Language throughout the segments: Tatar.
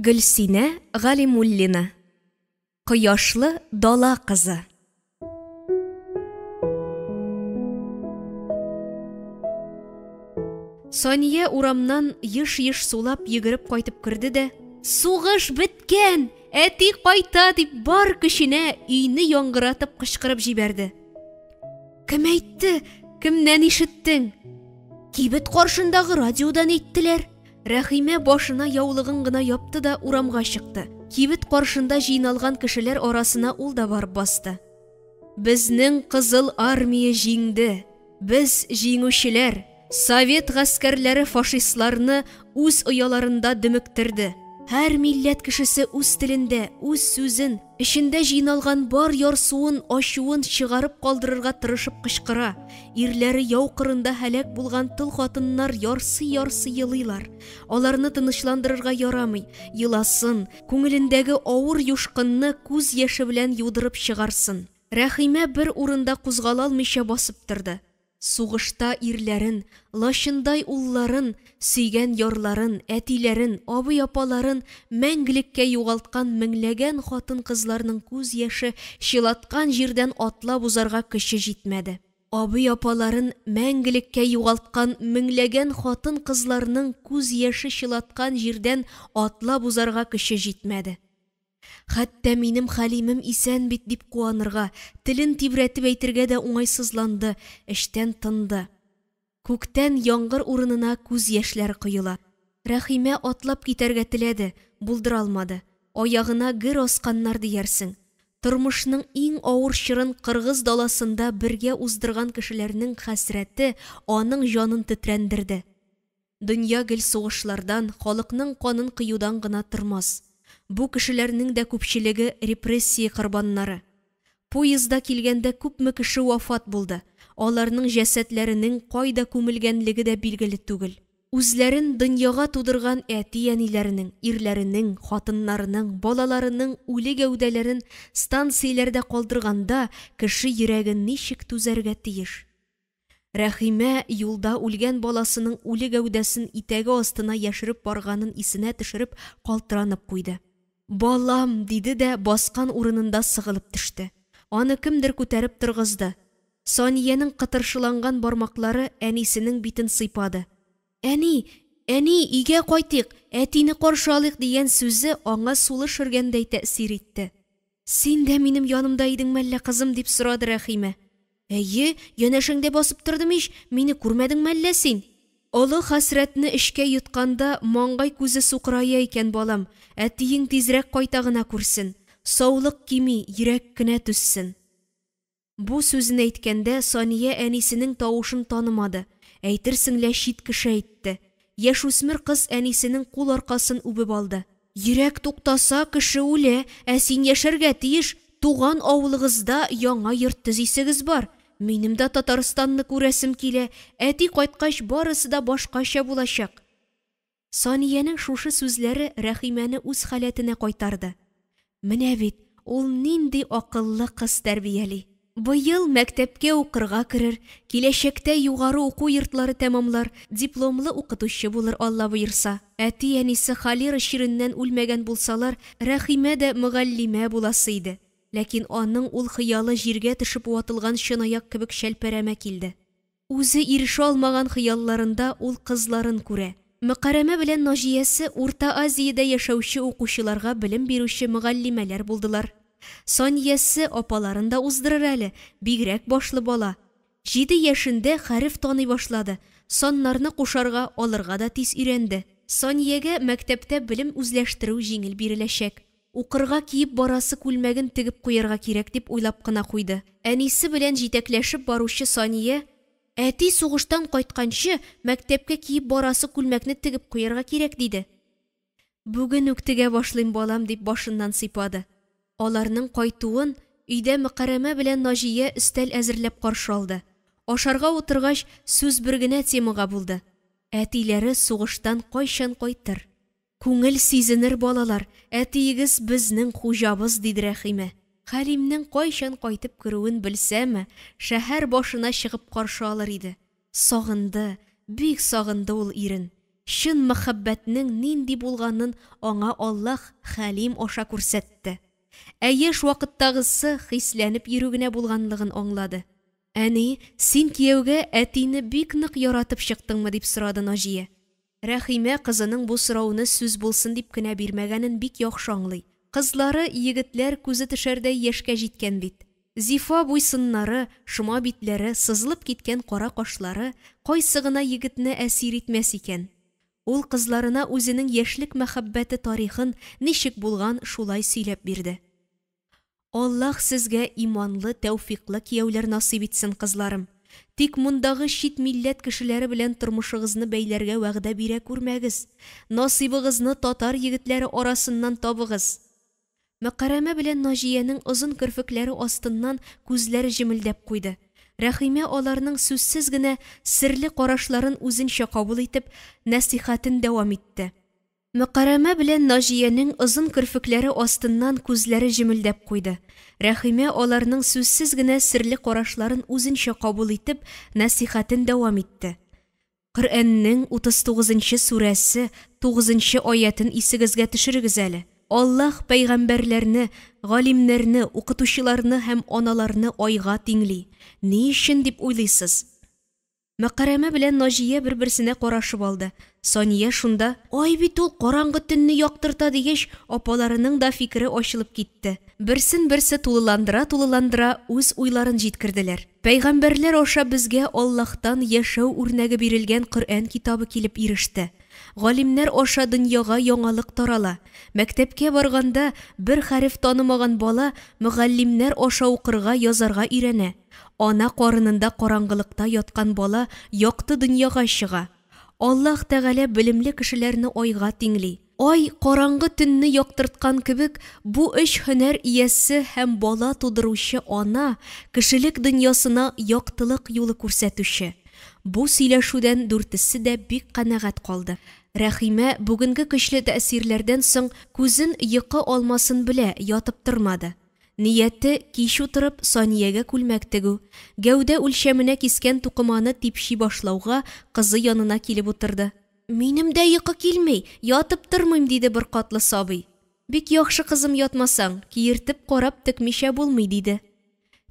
Гөлсинә Галимуллина. Кояшлы дала кызы. Сания урамнан еш-еш сулап йөгереп кайтып керде дә, "Сугыш беткән! Әти кайта!" дип бар көченә өйне яңгыратып кычкырып җибәрде. Кем әйтте? Кемнән ишеттең? Кибет каршындагы радиодан әйттеләр. Рәхимә башына яулыгын гына япты да урамга чыкты. Кибет каршында җыйналган кешеләр арасына ул да барып басты. Безнең Кызыл армия җиңде. Без җиңүчеләр. Совет гаскәрләре фашистларны үз ояларында дөмектерде. Һәр милләт кешесе үз телендә, үз сүзен, эчендә җыйналган бар ярсуын, ачуын чыгарып калдырырга тырышып кычкыра. Ирләре яу кырында һәлак булган тол хатыннар ярсый-ярсый елыйлар. Аларны тынычландырырга ярамый, еласын, күңелендәге авыр юшкынны күз яше белән юдырып чыгарсын. Рәхимә бер урында кузгала алмыйча басып торды. Сугышта ирләрен, лачындай улларын, сөйгән ярларын, әтиләрен, абый-апаларын мәңгелеккә югалткан меңләгән хатын-кызларның күз яше чылаткан җирдән атлап узарга көче җитмәде. Абый-апаларын мәңгелеккә югалткан меңләгән хатын-кызларның күз яше чылаткан җирдән атлап узарга көче җитмәде. Хәтта минем Хәлимем исән бит дип куанырга, телен тибрәтеп әйтергә дә уңайсызланды, эчтән тынды. Күктән яңгыр урынына күз яшьләре коела. Рәхимә атлап китәргә теләде, булдыра алмады. Аягына гер асканнар диярсең. Тормышның иң авыр чорын кыргыз даласында бергә уздырган кешеләрнең хәсрәте аның җанын тетрәндерде. Дөнья гел сугышлардан, халыкның канын коюдан гына тормас. Бу кешеләрнең дә күпчелеге репрессия корбаннары. Поездда килгәндә күпме кеше вафат булды, аларның җәсәдләренең кайда күмелгәнлеге дә билгеле түгел. Үзләрен дөньяга тудырган әти-әниләренең, ирләренең, хатыннарының, балаларының үле гәүдәләрен станцияләрдә калдырганда кеше йөрәге ничек түзәргә тиеш? Рәхимә юлда үлгән баласының үле гәүдәсен итәге астына яшереп барганын исенә төшереп калтыранып куйды. Балам! диде дә баскан урынында сыгылып төште. Аны кемдер күтәреп торгызды. Саниянең кытыршыланган бармаклары әнисенең битен сыйпады. Әни! Әни, өйгә кайтыйк, әтине каршы алыйк, дигән сүзе аңа сулыш өргәндәй тәэсир итте. Син дә минем янымда идең мәллә, кызым? дип сорады Рәхимә. Әйе, янәшәңдә басып тордым ич, мине күрмәдең мәллә син? Олы хәсрәтне эчкә йотканда маңгай күзе сукырая икән, балам, әтиең тизрәк кайта гына күрсен. Саулык кими, йөрәк кенә түзсен. Бу сүзен әйткәндә Сания әнисенең тавышын танымады, әйтерсең лә чит кеше әйтте. Яшүсмер кыз әнисенең кул аркасын үбеп алды. Йөрәк туктаса, кеше үлә, ә син яшәргә тиеш, туган авылыгызда яңа йорт төзисегез бар. Минем дә Татарстанны күрәсем килә, әти кайткач барысы да башкача булачак. Саниянең шушы сүзләре Рәхимәне үз халәтенә кайтарды. Менә бит, ул нинди акыллы кыз тәрбияли. Быел мәктәпкә укырга керер, киләчәктә югары уку йортлары тәмамлар, дипломлы укытучы булыр, Алла боерса. Әти-әнисе холера чиреннән үлмәгән булсалар, Рәхимә дә мөгаллимә буласы иде. Ләкин аның ул хыялы җиргә төшеп ватылган чынаяк кебек чәлпәрәмә килде. Үзе ирешә алмаган хыялларында ул кызларын күрә. Мөкәррәмә белән Наҗиясе Урта Азиядә яшәүче укучыларга белем бирүче мөгаллимәләр булдылар. Саниясе апаларын да уздырыр әле, бигрәк башлы бала. Җиде яшендә хәреф таный башлады, саннарны кушарга, алырга да тиз өйрәнде. Саниягә мәктәптә белем үзләштерү җиңел биреләчәк. Укырга киеп барасы күлмәген тегеп куярга кирәк, дип уйлап кына куйды. Әнисе белән җитәкләшеп баручы Сания, Әти сугыштан кайтканчы, мәктәпкә киеп барасы күлмәкне тегеп куярга кирәк, диде. Бүген үк тегә башлыйм, балам, дип башыннан сыйпады. Аларның кайтуын өйдә Мөкәррәмә белән Наҗия өстәл әзерләп каршы алды. Ашарга утыргач, сүз бер генә темага булды, әтиләре сугыштан кайчан кайтыр? Күңел сизенер, балалар, әтиегез безнең хуҗабыз, диде Рәхимә. Хәлимнең кайчан кайтып керүен белсәме, шәһәр башына чыгып каршы алыр иде. Сагынды, бик сагынды ул ирен. Чын мәхәббәтнең нинди булганын аңа Аллаһ Хәлим аша күрсәтте. Ә яшь вакыттагысы хисләнеп йөрү генә булганлыгын аңлады. Әни, син кияүгә әтине бик нык яратып чыктыңмы? дип сорады Наҗия. Рәхимә кызының бу сорауны сүз булсын дип кенә бирмәгәнен бик яхшы аңлый. Кызлары, егетләр күзе төшәрдәй яшькә җиткән бит. Зифа буй-сыннары, шома битләре, сызылып киткән кара кашлары кайсы гына егетне әсир итмәс икән? Ул кызларына үзенең яшьлек мәхәббәте тарихын ничек булган шулай сөйләп бирде. Аллаһ сезгә иманлы, тәүфикълы кияүләр насыйп итсен, кызларым. Тик мондагы чит милләт кешеләре белән тормышыгызны бәйләргә вәгъдә бирә күрмәгез. Насыйбыгызны татар егетләре арасыннан табыгыз. Мөкәррәмә белән Наҗиянең озын керфекләре астыннан күзләре җемелдәп куйды. Рәхимә аларның сүзсез генә серле карашларын үзенчә кабул итеп, нәсыйхәтен дәвам итте. Мөкәррәмә белән Наҗиянең озын керфекләре астыннан күзләре җемелдәп куйды. Рәхимә аларның сүзсез генә серле карашларын үзенчә кабул итеп, нәсыйхәтен дәвам итте. Коръәннең 39 нчы сүрәсе 9 нчы аятен исегезгә төшерегез әле. Аллаһ пәйгамбәрләрне, галимнәрне, укытучыларны һәм аналарны айга тиңли. Ни өчен дип уйлыйсыз? Мәкәрәмә белән Наҗия бер-берсенә карашып алды. Сания шунда, Ай бит ул караңгы төнне яктырта дигәч, апаларының да фикере ачылып китте. Берсен-берсе тулыландыра-тулыландыра үз уйларын җиткерделәр. Пәйгамбәрләр аша безгә Аллаһтан яшәү үрнәге бирелгән Коръән китабы килеп иреште. Галимнәр аша дөньяга яңалык тарала. Мәктәпкә барганда бер хәреф танымаган бала мөгаллимнәр аша укырга, язарга өйрәнә. Ана карынында караңгылыкта яткан бала якты дөньяга чыга. Аллаһ Тәгалә белемле кешеләрне айга тиңли. Ай караңгы төнне яктырткан кебек, бу өч һөнәр иясе һәм бала тудыручы ана, кешелек дөньясына яктылык юлы күрсәтүче. Бу сөйләшүдән дүртесе дә бик канәгать калды. Рәхимә бүгенге көчле тәэсирләрдән соң күзен йокы алмасын белә, ятып тормады. Нияте, кич утырып, Саниягә күлмәк тегү. Гәүдә үлчәменә кискән тукыманы типчи башлауга, кызы янына килеп утырды. Минем дә йокы килми, ятып тормыйм, диде беркатлы сабый. Бик яхшы, кызым, ятмасаң, киертеп карап текмичә булмый, диде.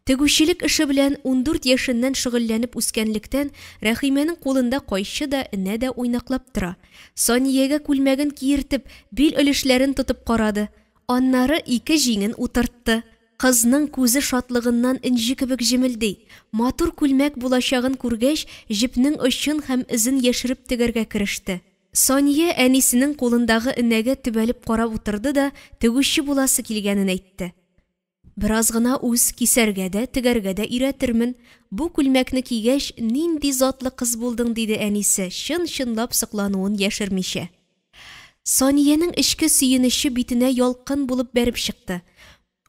Тегүчелек эше белән 14 яшеннән шөгыльләнеп үскәнлектән, Рәхимәнең кулында кайчы да, энә дә уйнаклап тора. Саниягә күлмәген киертеп, бил өлешләрен тотып карады. Аннары ике җиңен утыртты. Кызның күзе шатлыгыннан энҗе кебек җемелди. Матур күлмәк булачагын күргәч, җепнең очын һәм эзен яшереп тегәргә кереште. Сания әнисенең кулындагы энәгә төбәлеп карап утырды да тегүче буласы килгәнен әйтте. Бераз гына үз, кисәргә дә, тегәргә дә өйрәтермен. Бу күлмәкне кигәч, нинди затлы кыз булдың, диде әнисе, чын-чынлап соклануын яшермичә. Саниянең эчке сөенече битенә ялкын булып бәреп чыкты.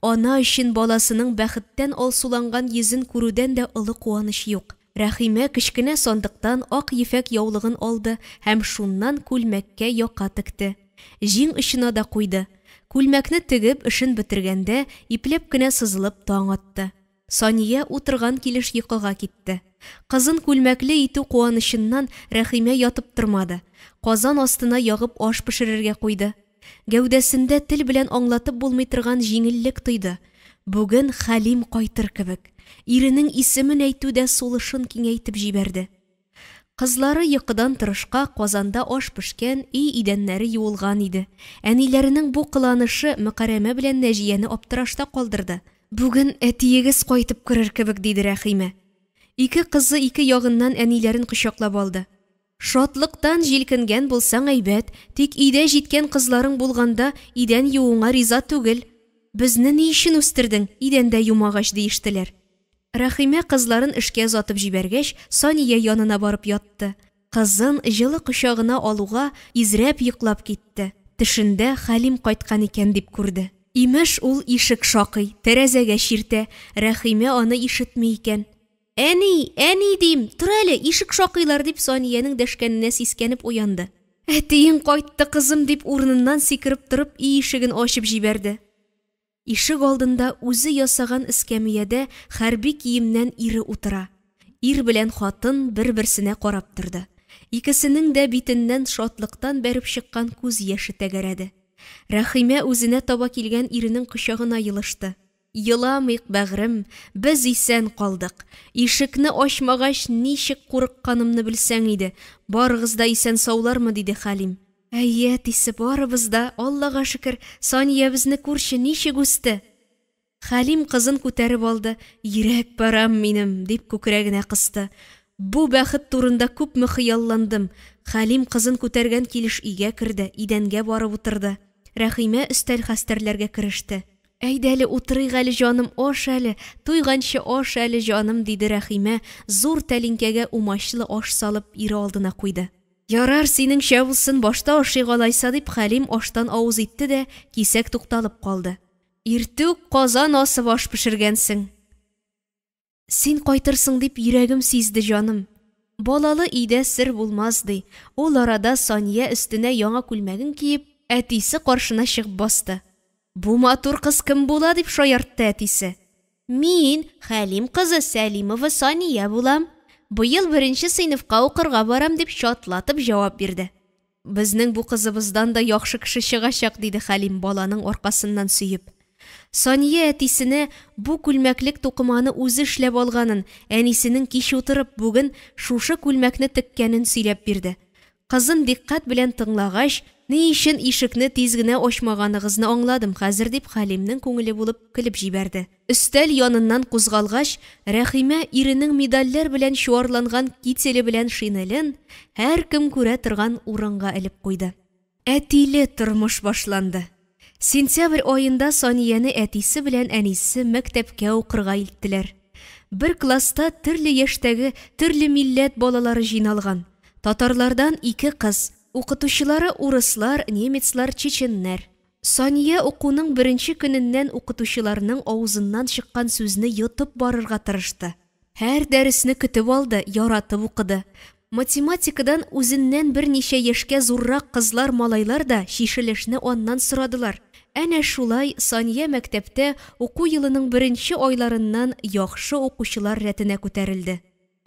Ана өчен баласының бәхеттән алсуланган йөзен күрүдән дә олы куаныч юк. Рәхимә кечкенә сандыктан ак ефәк яулыгын алды һәм шуннан күлмәккә яка текте. Җиң очына да куйды. Күлмәкне тегеп, эшен бетергәндә, ипләп кенә сызылып таң атты. Сания утырган килеш йокыга китте. Кызын күлмәкле итү куанычыннан Рәхимә ятып тормады. Казан астына ягып аш пешерергә куйды. Гәүдәсендә тел белән аңлатып булмый торган җиңеллек тойды. Бүген Хәлим кайтыр кебек. Иренең исемен әйтү дә сулышын киңәйтеп җибәрде. Кызлары йокыдан торышка казанда аш пешкән, өй идәннәре юылган иде. Әниләренең бу кыланышы Мөкәррәмә белән Нәҗияне аптырашта калдырды. Бүген әтиегез кайтып керер кебек, диде Рәхимә. Ике кызы ике ягыннан әниләрен кочаклап алды. Шатлыктан җилкенгән булсаң әйбәт, тик өйдә җиткән кызларың булганда идән юуыңа риза түгел. Безне ни өчен үстердең, идән дә юмагач, диештеләр. Рәхимә кызларын эшкә озатып җибәргәч, Сания янына барып ятты. Кызын җылы кочагына алуга, изрәп йоклап китте. Төшендә Хәлим кайткан икән дип күрде. Имеш, ул ишек шакый, тәрәзәгә чиртә, Рәхимә аны ишетми икән. Әни, әни, дим, тор әле, ишек шакыйлар, дип Саниянең дәшкәненә сискәнеп уянды. Әтиең кайтты, кызым, дип урыныннан сикереп торып, өй ишеген ачып җибәрде. Ишек алдында үзе ясаган эскәмиядә хәрби киемнән ире утыра. Ир белән хатын бер-берсенә карап торды. Икесенең дә битеннән шатлыктан бәреп чыккан күз яше тәгәрәде. Рәхимә үзенә таба килгән иренең кочагына елышты. Еламыйк, бәгърем, без исән калдык. Ишекне ачмагач, ничек курыкканымны белсәң иде. Барыгыз да исән-саулармы? диде Хәлим. Әйе, әтисе, барыбыз да, Аллага шөкер, Саниябезне күрче, ничек үсте! Хәлим кызын күтәреп алды, Йөрәк парәм минем, дип күкрәгенә кысты. Бу бәхет турында күпме хыялландым. Хәлим кызын күтәргән килеш өйгә керде, идәнгә барып утырды. Рәхимә өстәл хәстәрләргә кереште. Әйдә әле, утырыйк әле, җаным, аш әле, туйганчы аш әле, җаным, диде Рәхимә, зур тәлинкәгә умачлы аш салып, ире алдына куйды. Ярар, синеңчә булсын, башта ашыйк алайса, дип Хәлим аштан авыз итте дә, кисәк тукталып калды. Иртүк казан асып аш пешергәнсең. Син кайтырсың дип йөрәгем сизде, җаным. Балалы өйдә сер булмас, ди. Ул арада Сания өстенә яңа күлмәген киеп, әтисе каршына чыгып басты. Бу матур кыз кем була, дип шаяртты әтисе. Мин, Хәлим кызы Сәлимова Сания булам. Быел беренче сыйныфка укырга барам, дип чатлатып җавап бирде. Безнең бу кызыбыздан да яхшы кеше чыгачак, диде Хәлим, баланың аркасыннан сөеп. Сания әтисенә бу күлмәклек тукыманы үзе эшләп алганын, әнисенең кич утырып бүген шушы күлмәкне теккәнен сөйләп бирде. Кызын дикъкать белән тыңлагач, ни өчен ишекне тиз генә ачмаганыгызны аңладым хәзер, дип Хәлимнең күңеле булып көлеп җибәрде. Өстәл яныннан кузгалгач, Рәхимә иренең медальләр белән чуарланган кителе белән шинелен һәркем күрә торган урынга элеп куйды. Әтиле тормыш башланды. Сентябрь аенда Санияне әтисе белән әнисе мәктәпкә укырга илттеләр. Бер класста төрле яшьтәге, төрле милләт балалары җыйналган. Татарлардан ике кыз, укытучылары урыслар, немецлар, чеченнәр. Сания укуның беренче көненнән укытучыларның авызыннан чыккан сүзне йотып барырга тырышты. Һәр дәресне көтеп алды, яратып укыды. Математикадан үзеннән берничә яшькә зуррак кызлар-малайлар да чишелешне аннан сорадылар. Әнә шулай Сания мәктәптә уку елының беренче айларыннан яхшы укучылар рәтенә күтәрелде.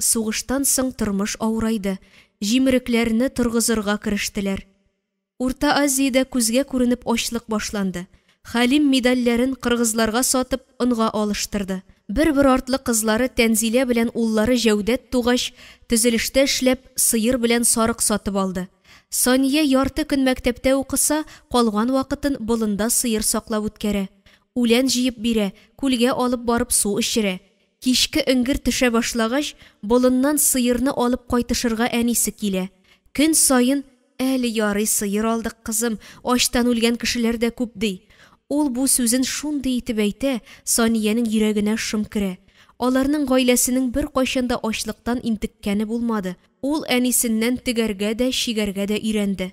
Сугыштан соң тормыш авырайды, җимерекләрне торгызырга керештеләр. Урта Азиядә күзгә күренеп ачлык башланды. Хәлим медальләрен кыргызларга сатып, онга алыштырды. Бер-бер артлы кызлары Тәнзилә белән уллары Җәүдәт тугач, төзелештә эшләп, сыер белән сарык сатып алды. Сания ярты көн мәктәптә укыса, калган вакытын болында сыер саклап үткәрә. Үлән җыеп бирә, күлгә алып барып су эчерә. Кичке эңгер төшә башлагач, болыннан сыерны алып кайтышырга әнисе килә. Көн саен Әле ярый сыер алдык, кызым, ачтан үлгән кешеләр дә күп, ди. Ул бу сүзен шундый итеп әйтә, Саниянең йөрәгенә шом керә. Аларның гаиләсенең беркайчан да ачлыктан интеккәне булмады. Ул әнисеннән тегәргә дә, чигәргә дә өйрәнде.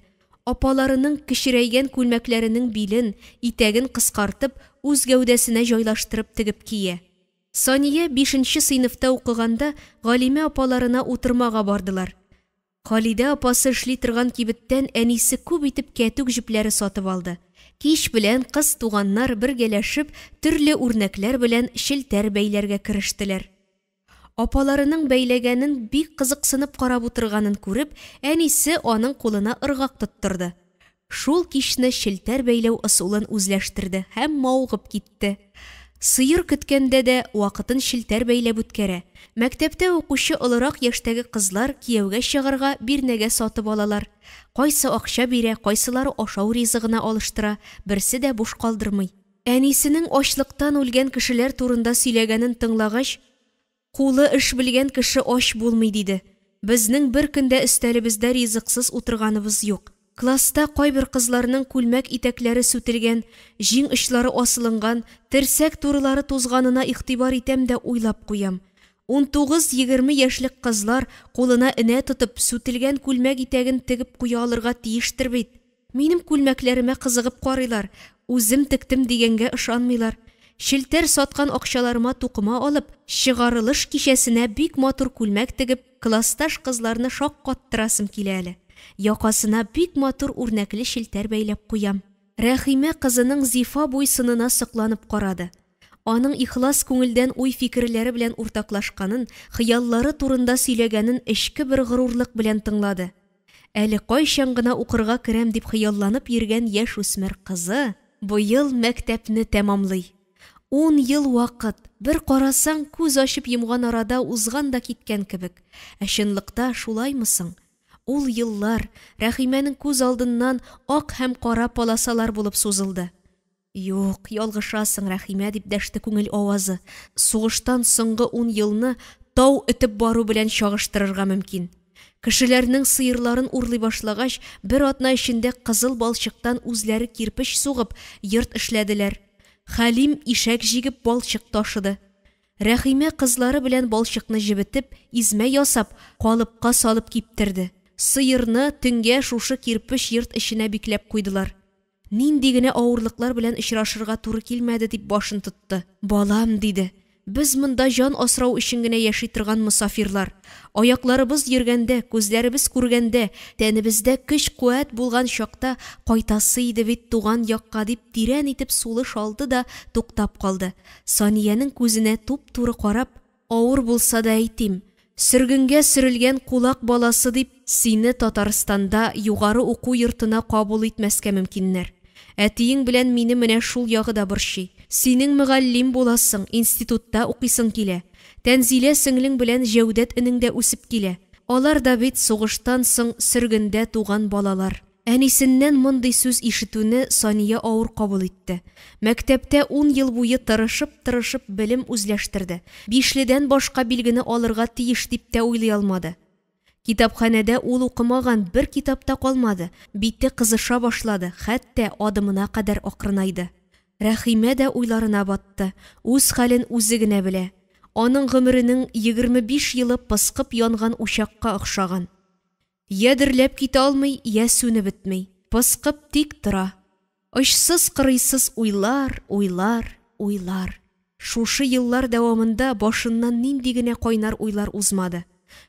Апаларының кечерәйгән күлмәкләренең билен, итәген кыскартып, үз гәүдәсенә җайлаштырып тегеп кия. Сания бишенче сыйныфта укыганда Галимә апаларына утырмага бардылар. Халидә апасы эшли торган кибеттән әнисе күп итеп кәтүк җепләре сатып алды. Кич белән кыз туганнар бергәләшеп төрле үрнәкләр белән челтәр бәйләргә керештеләр. Апаларының бәйләгәнен бик кызыксынып карап утырганын күреп, әнисе аның кулына ыргак тоттырды. Шул кичне челтәр бәйләү ысулын үзләштерде һәм мавыгып китте. Сыер көткәндә дә вакытын челтәр бәйләп үткәрә. Мәктәптә укучы олырак яшьтәге кызлар кияүгә чыгарга бирнәгә сатып алалар. Кайсы акча бирә, кайсылары ашау ризыгына алыштыра, берсе дә буш калдырмый. Әнисенең ачлыктан үлгән кешеләр турында сөйләгәнен тыңлагач, Кулы эш белгән кеше ач булмый, диде. Безнең бер көн дә өстәлебездә ризыксыз утырганыбыз юк. Класста кайбер кызларның күлмәк итәкләре сүтелгән, җиң очлары асылынган, терсәк турылары тузганына игътибар итәм дә уйлап куям. Унтугыз-егерме яшьлек кызлар, кулына энә тотып, сүтелгән күлмәк итәген тегеп куя алырга тиештер бит. Минем күлмәкләремә кызыгып карыйлар, үзем тектем дигәнгә ышанмыйлар. Челтәр саткан акчаларыма тукыма алып, чыгарылыш кичәсенә бик матур күлмәк тегеп, классташ кызларны шаккаттырасым килә әле. Якасына бик матур үрнәкле челтәр бәйләп куям. Рәхимә кызының зифа буй-сынына сокланып карады. Аның ихлас күңелдән уй-фикерләре белән уртаклашканын, хыяллары турында сөйләгәнен эчке бер горурлык белән тыңлады. Әле кайчан гына укырга керәм дип хыялланып йөргән яшүсмер кызы быел мәктәпне тәмамлый. Ун ел вакыт, бер карасаң, күз ачып йомган арада узган да киткән кебек. Ә чынлыкта шулаймы соң? Ул еллар Рәхимәнең күз алдыннан ак һәм кара полосалар булып сузылды. Юк, ялгышасың, Рәхимә, дип дәште күңел авазы. Сугыштан соңгы ун елны тау өтеп бару белән чагыштырырга мөмкин. Кешеләрнең сыерларын урлый башлагач, бер атна эчендә кызыл балчыктан үзләре кирпеч сугып, йорт эшләделәр. Хәлим ишәк җигеп балчык ташыды. Рәхимә кызлары белән балчыкны җебетеп, измә ясап, калыпка салып киптерде. Сыерны төнгә шушы кирпеч йорт эченә бикләп куйдылар. Нинди генә авырлыклар белән очрашырга туры килмәде, дип башын тотты. Балам, диде, без монда җан асрау өчен генә яши торган мосафирлар. Аякларыбыз йөргәндә, күзләребез күргәндә, тәнебездә көч-куәт булган чакта кайтасы иде бит туган якка, дип тирән итеп сулыш алды да туктап калды. Саниянең күзенә туп-туры карап, Авыр булса да әйтим, сөргенгә сөрелгән кулак баласы дип, сине Татарстанда югары уку йортына кабул итмәскә мөмкиннәр. Әтиең белән мине менә шул ягы да борчый. Синең мөгаллим буласың, институтта укыйсың килә. Тәнзилә сеңлең белән Җәүдәт энең дә үсеп килә. Алар да бит сугыштан соң сөргендә туган балалар. Әнисеннән мондый сүз ишетүне Сания авыр кабул итте. Мәктәптә ун ел буе тырышып-тырышып белем үзләштерде, бишледән башка билгене алырга тиеш дип тә уйлый алмады. Китапханәдә ул укымаган бер китап та калмады, бите кызыша башлады, хәтта адымына кадәр акрынайды. Рәхимә дә уйларына батты, үз хәлен үзе генә белә. Аның гомеренең 25 елы пыскып янган учакка охшаган. Йә дөрләп китә алмый, йә сүнеп бетми. Пыскып тик тора. Очсыз-кырыйсыз уйлар, уйлар, уйлар. Шушы еллар дәвамында башыннан нинди генә кайнар уйлар узмады.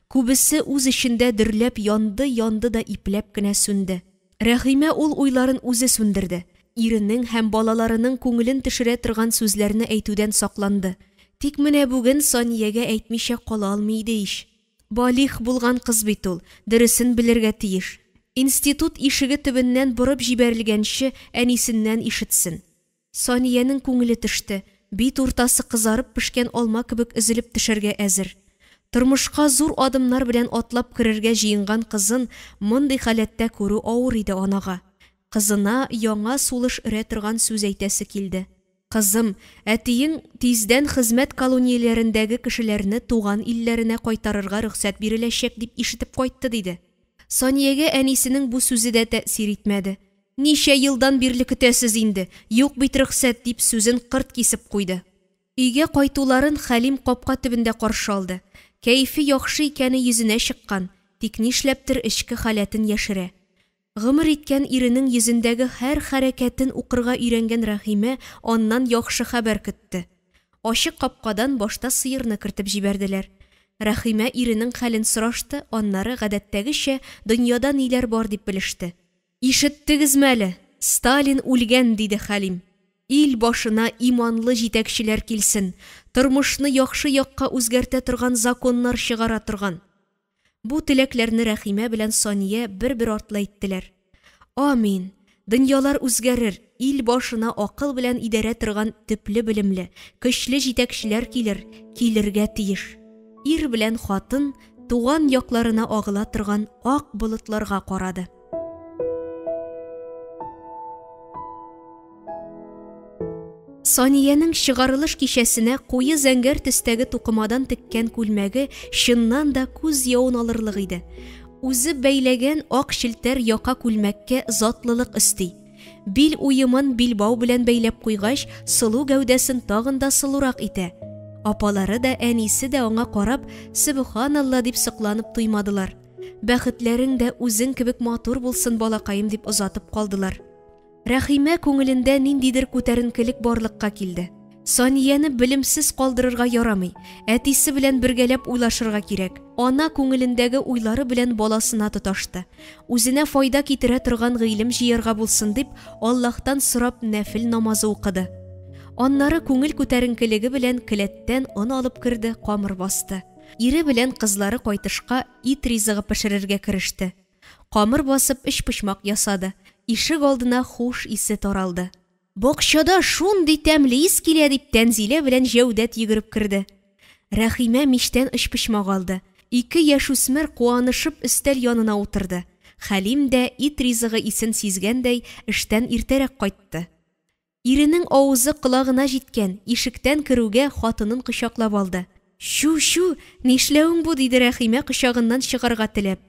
Күбесе үз эчендә дөрләп янды-янды да ипләп кенә сүнде. Рәхимә ул уйларын үзе сүндерде. Иренең һәм балаларының күңелен төшерә торган сүзләрне әйтүдән сакланды. Тик менә бүген Саниягә әйтмичә кала алмый иде ич. Балигъ булган кыз бит ул, дөресен белергә тиеш. Институт ишеге төбеннән борып җибәрелгәнче әнисеннән ишетсен. Саниянең күңеле төште, бит уртасы кызарып пешкән алма кебек өзелеп төшәргә әзер. Тормышка зур адымнар белән атлап керергә җыенган кызын мондый халәттә күрү авыр иде анага. Кызына яңа сулыш өрә торган сүз әйтәсе килде. Кызым, әтиең тиздән хезмәт колонияләрендәге кешеләрне туган илләренә кайтарырга рөхсәт биреләчәк дип ишетеп кайтты, диде. Саниягә әнисенең бу сүзе дә тәэсир итмәде. Ничә елдан бирле көтәсез инде, юк бит рөхсәт, дип сүзен кырт кисеп куйды. Өйгә кайтуларын Хәлим капка төбендә каршы алды. Кәефе яхшы икәне йөзенә чыккан, тик нишләптер эчке халәтен яшерә. Гомер иткән иренең йөзендәге һәр хәрәкәтен укырга өйрәнгән Рәхимә аннан яхшы хәбәр көтте. Ачык капкадан башта сыерны кертеп җибәрделәр. Рәхимә иренең хәлен сорашты, аннары, гадәттәгечә, дөньяда ниләр бар дип белеште. Ишеттегезме әле, Сталин үлгән, диде Хәлим. Ил башына иманлы җитәкчеләр килсен, тормышны яхшы якка үзгәртә торган законнар чыгара торган. Бу теләкләрне Рәхимә белән Сания бер-бер артлы әйттеләр. Амин! Дөньялар үзгәрер, ил башына акыл белән идарә торган төпле белемле, көчле җитәкчеләр килер, килергә тиеш. Ир белән хатын туган якларына агыла торган ак болытларга карады. Саниянең чыгарылыш кичәсенә куе зәңгәр төстәге тукымадан теккән күлмәге чыннан да күз явын алырлык иде. Үзе бәйләгән ак челтәр яка күлмәккә затлылык өсти. Бил уемын билбау белән бәйләп куйгач, сылу гәүдәсен тагын да сылурак итә. Апалары да, әнисе дә аңа карап, сөбханалла дип сокланып туймадылар. Бәхетләрең дә үзең кебек матур булсын, балакаем, дип озатып калдылар. Рәхимә күңелендә ниндидер күтәренкелек барлыкка килде. Санияне белемсез калдырырга ярамый, әтисе белән бергәләп уйлашырга кирәк. Ана күңелендәге уйлары белән баласына тоташты. Үзенә файда китерә торган гыйлем җыярга булсын дип, Аллаһтан сорап нәфел намазы укыды. Аннары күңел күтәренкелеге белән келәттән он алып керде, камыр басты. Ире белән кызлары кайтышка ит ризыгы пешерергә кереште. Камыр басып өчпочмак ясады. Ишек алдына хуш исе таралды. Бакчада шундый тәмле ис килә, дип Тәнзилә белән Җәүдәт йөгереп керде. Рәхимә мичтән өчпочмак алды. Ике яшүсмер куанышып өстәл янына утырды. Хәлим дә, ит ризыгы исен сизгәндәй, эштән иртәрәк кайтты. Иренең авызы колагына җиткән, ишектән керүгә хатынын кочаклап алды. Чү, чү, нишләвең бу, диде Рәхимә кочагыннан чыгарга теләп.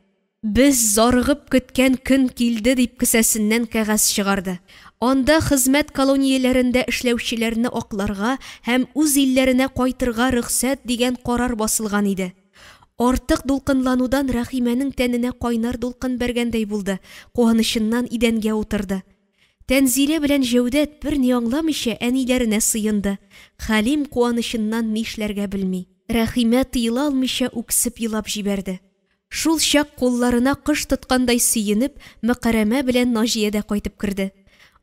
Без зарыгып көткән көн килде, дип кесәсеннән кәгазь чыгарды. Анда хезмәт колонияләрендә эшләүчеләрне акларга һәм үз илләренә кайтырга рөхсәт дигән карар басылган иде. Артык дулкынланудан Рәхимәнең тәненә кайнар дулкын бәргәндәй булды, куанычыннан идәнгә утырды. Тәнзилә белән Җәүдәт берни аңламыйча әниләренә сыенды. Хәлим куанычыннан нишләргә белми. Рәхимә тыела алмыйча үксеп елап җибәрде. Шул чак кулларына кош тоткандай сөенеп, Мөкәрәмә белән Наҗия дә кайтып керде.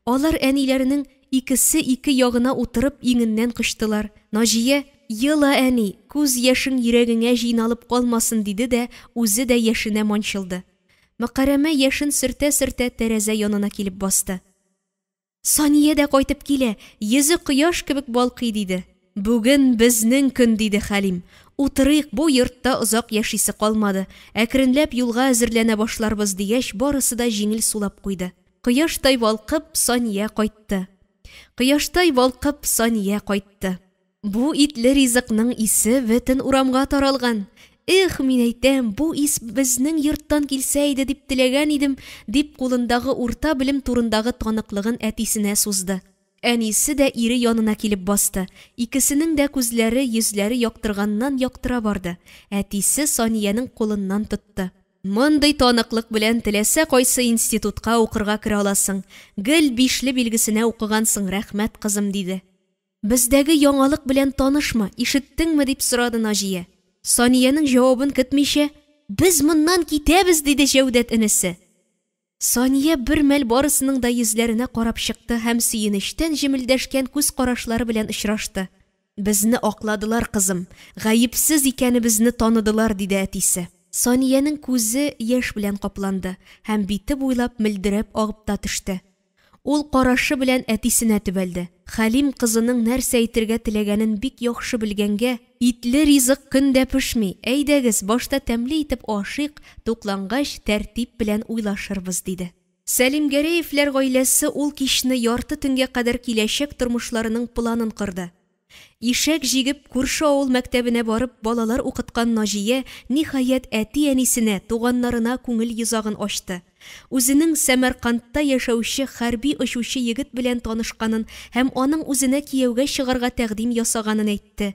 Алар әниләренең икесе ике ягына утырып иңеннән кочтылар. Наҗия, Ела, әни, күз яшең йөрәгеңә җыйналып калмасын, диде дә үзе дә яшенә манчылды. Мөкәрәмә яшен сөртә-сөртә тәрәзә янына килеп басты. Сания дә кайтып килә, йөзе кояш кебек балкый, диде. Бүген безнең көн, диде Хәлим. Утырыйк, бу йортта озак яшисе калмады, әкренләп юлга әзерләнә башларбыз, дигәч, барысы да җиңел сулап куйды. Кояштай балкып, Сания кайтты. Кояштай балкып, Сания кайтты. Бу итле ризыкның исе бөтен урамга таралган. Эх, мин әйтәм, бу ис безнең йорттан килсә иде дип теләгән идем, дип кулындагы урта белем турындагы таныклыгын әтисенә сузды. Әнисе дә ире янына килеп басты. Икесенең дә күзләре, йөзләре яктырганнан-яктыра барды. Әтисе Саниянең кулыннан тотты. Мондый таныклык белән теләсә кайсы институтка укырга керә аласың. Гел бишле билгесенә укыгансың, рәхмәт, кызым, диде. Бездәге яңалык белән танышмы, ишеттеңме, дип сорады Наҗия. Саниянең җавабын көтмичә, Без моннан китәбез, диде Җәүдәт энесе. Сания бер мәл барысының да йөзләренә карап чыкты һәм сөенечтән җемелдәшкән күз карашлары белән очрашты. Безне акладылар, кызым, гаепсез икәнебезне таныдылар, диде әтисе. Саниянең күзе яшь белән капланды һәм бите буйлап мөлдерәп агып та төште. Ул карашы белән әтисенә төбәлде. Хәлим кызының нәрсә әйтергә теләгәнен бик яхшы белгәнгә, Итле ризык көн дә пешми, әйдәгез, башта тәмле итеп ашыйк, туклангач, тәртип белән уйлашырбыз, диде. Сәлимгәрәевләр гаиләсе ул кичне ярты төнгә кадәр киләчәк тормышларының планын корды. Ишәк җигеп, күрше авыл мәктәбенә барып, балалар укыткан Наҗия, ниһаять, әти-әнисенә, туганнарына күңел йозагын ачты. Үзенең Сәмәркандта яшәүче хәрби очучы егет белән танышканын һәм аның үзенә кияүгә чыгарга тәкъдим ясаганын әйтте.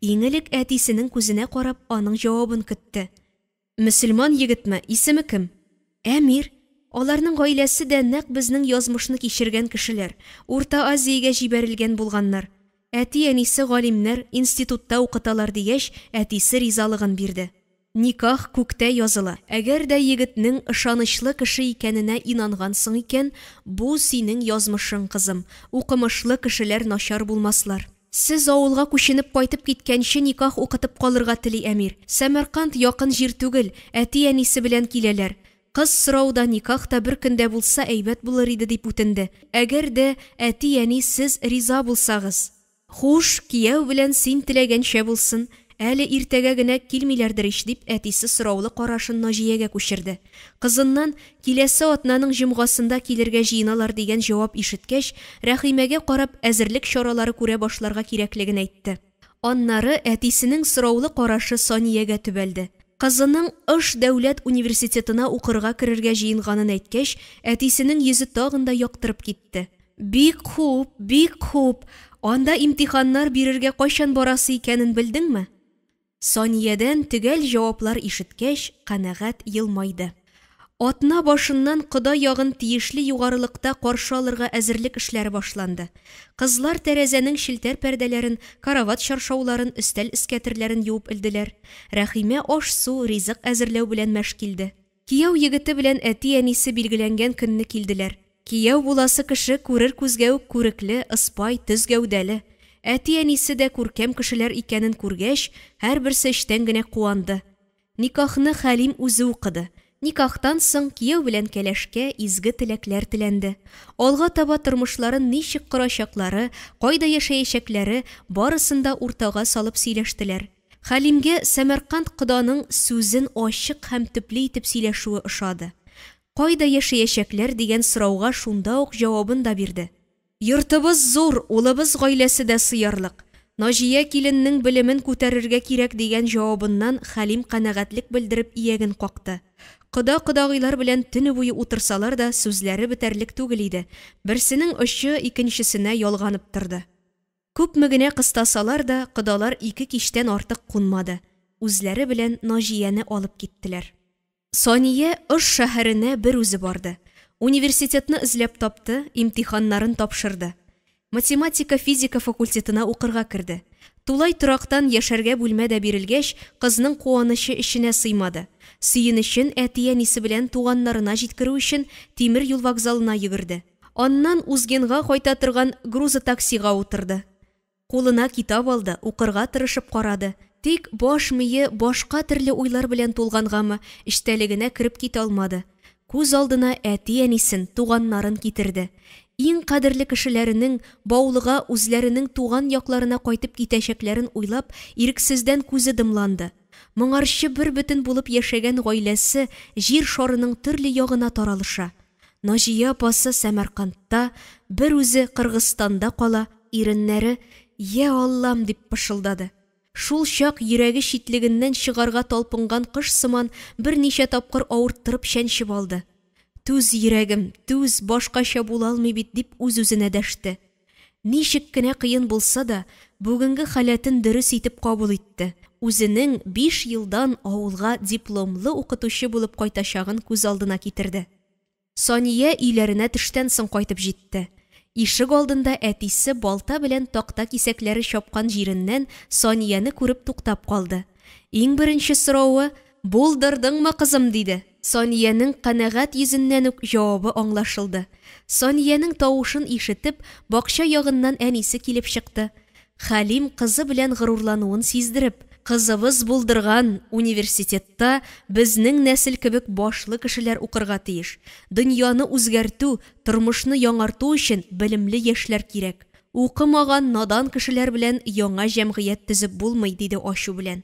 Иң элек әтисенең күзенә карап, аның җавабын көтте. Мөселман егетме, исеме кем? Әмир. Аларның гаиләсе дә нәкъ безнең язмышны кичергән кешеләр, Урта Азиягә җибәрелгән булганнар. Әти-әнисе галимнәр, институтта укыталар, дигәч, әтисе ризалыгын бирде. Никах күктә языла. Әгәр дә егетнең ышанычлы кеше икәненә инангансың икән, бу синең язмышың, кызым. Укымышлы кешеләр начар булмаслар. Сез авылга күченеп кайтып киткәнче никах укытып калырга тели Әмир. Сәмәрканд якын җир түгел, әти-әнисе белән киләләр. Кыз сорау да, никах та бер көндә булса әйбәт булыр иде, дип үтенде. Әгәр дә, әти-әни, сез риза булсагыз. Хуш, кияү белән син теләгәнчә булсын, әле иртәгә генә килмиләрдер ич, дип әтисе сораулы карашын Наҗиягә күчерде. Кызыннан, Киләсе атнаның җомгасында килергә җыеналар дигән җавап ишеткәч, Рәхимәгә карап, әзерлек чаралары күрә башларга кирәклеген әйтте. Аннары әтисенең сораулы карашы Саниягә төбәлде. Кызының Ош дәүләт университетына укырга керергә җыенганын әйткәч, әтисенең йөзе тагын да яктырып китте. Бик хуп, бик хуп! Анда имтиханнар бирергә кайчан барасы икәнен белдеңме? Саниядән төгәл җаваплар ишеткәч, канәгать елмайды. Атна башыннан кода ягын тиешле югарылыкта каршы алырга әзерлек эшләре башланды. Кызлар тәрәзәнең челтәр пәрдәләрен, карават чаршауларын, өстәл эскәтерләрен юып элделәр. Рәхимә аш-су, ризык әзерләү белән мәш килде. Кияү егете белән әти-әнисе билгеләнгән көнне килделәр. Кияү буласы кеше күрер күзгә үк күрекле, ыспай, төз гәүдәле. Әти-әнисе дә күркәм кешеләр икәнен күргәч, һәрберсе эчтән генә куанды. Никахны Хәлим үзе укыды. Никахтан соң кияү белән кәләшкә изге теләкләр теләнде. Алга таба тормышларын ничек корачаклары, кайда яшәячәкләре, барысын да уртага салып сөйләштеләр. Хәлимгә Сәмәрканд коданың сүзен ачык һәм төпле итеп сөйләшүе ошады. Кайда яшәячәкләр дигән сорауга шунда ук җавабын да бирде. Йортыбыз зур, улыбыз гаиләсе дә сыярлык. Наҗия киленнең белемен күтәрергә кирәк дигән җавабыннан Хәлим канәгатьлек белдереп ияген какты. Кода-кодагыйлар белән төне буе утырсалар да сүзләре бетәрлек түгел иде, берсенең очы икенчесенә ялганып торды. Күпме генә кыстасалар да, кодалар ике кичтән артык кунмады, үзләре белән Наҗияне алып киттеләр. Сания Ош шәһәренә бер үзе барды. Университетны эзләп тапты, имтиханнарын тапшырды. Математика-физика факультетына укырга керде. Тулай торактан яшәргә бүлмә дә бирелгәч, кызның куанычы эченә сыймады. Сөенечен әти-әнисе белән туганнарына җиткерү өчен тимер юл вокзалына йөгерде. Аннан Узгенга кайта торган грузотаксига утырды. Кулына китап алды, укырга тырышып карады. Тик баш мие башка төрле уйлар белән тулгангамы, эчтәлегенә кереп китә алмады. Күз алдына әти-әнисен, туганнарын китерде. Иң кадерле кешеләренең Баулыга, үзләренең туган якларына кайтып китәчәкләрен уйлап, ирексездән күзе дымланды. Моңарчы бербөтен булып яшәгән гаиләсе җир шарының төрле ягына таралыша. Наҗия апасы Сәмәркандта, бер үзе Кыргызстанда кала, иреннәре Йә Аллам дип пышылдады. Шул чак йөрәге читлегеннән чыгарга талпынган кош сыман берничә тапкыр авырттырып чәнчеп алды. Түз, йөрәгем, түз, башкача була алмый бит, дип үз-үзенә дәште. Ничек кенә кыен булса да, бүгенге халәтен дөрес итеп кабул итте. Үзенең биш елдан авылга дипломлы укытучы булып кайтачагын күз алдына китерде. Сания өйләренә төштән соң кайтып җитте. Ишек алдында әтисе балта белән такта кисәкләре чапкан җиреннән Санияне күреп туктап калды. Иң беренче соравы, Булдырдыңмы, кызым? диде. Саниянең канәгать йөзеннән үк җавабы аңлашылды. Саниянең тавышын ишетеп, бакча ягыннан әнисе килеп чыкты. Хәлим кызы белән горурлануын сиздереп, Кызыбыз булдырган, университетта безнең нәсел кебек башлы кешеләр укырга тиеш. Дөньяны үзгәртү, тормышны яңарту өчен белемле яшьләр кирәк. Укымаган надан кешеләр белән яңа җәмгыять төзеп булмый, диде ачу белән.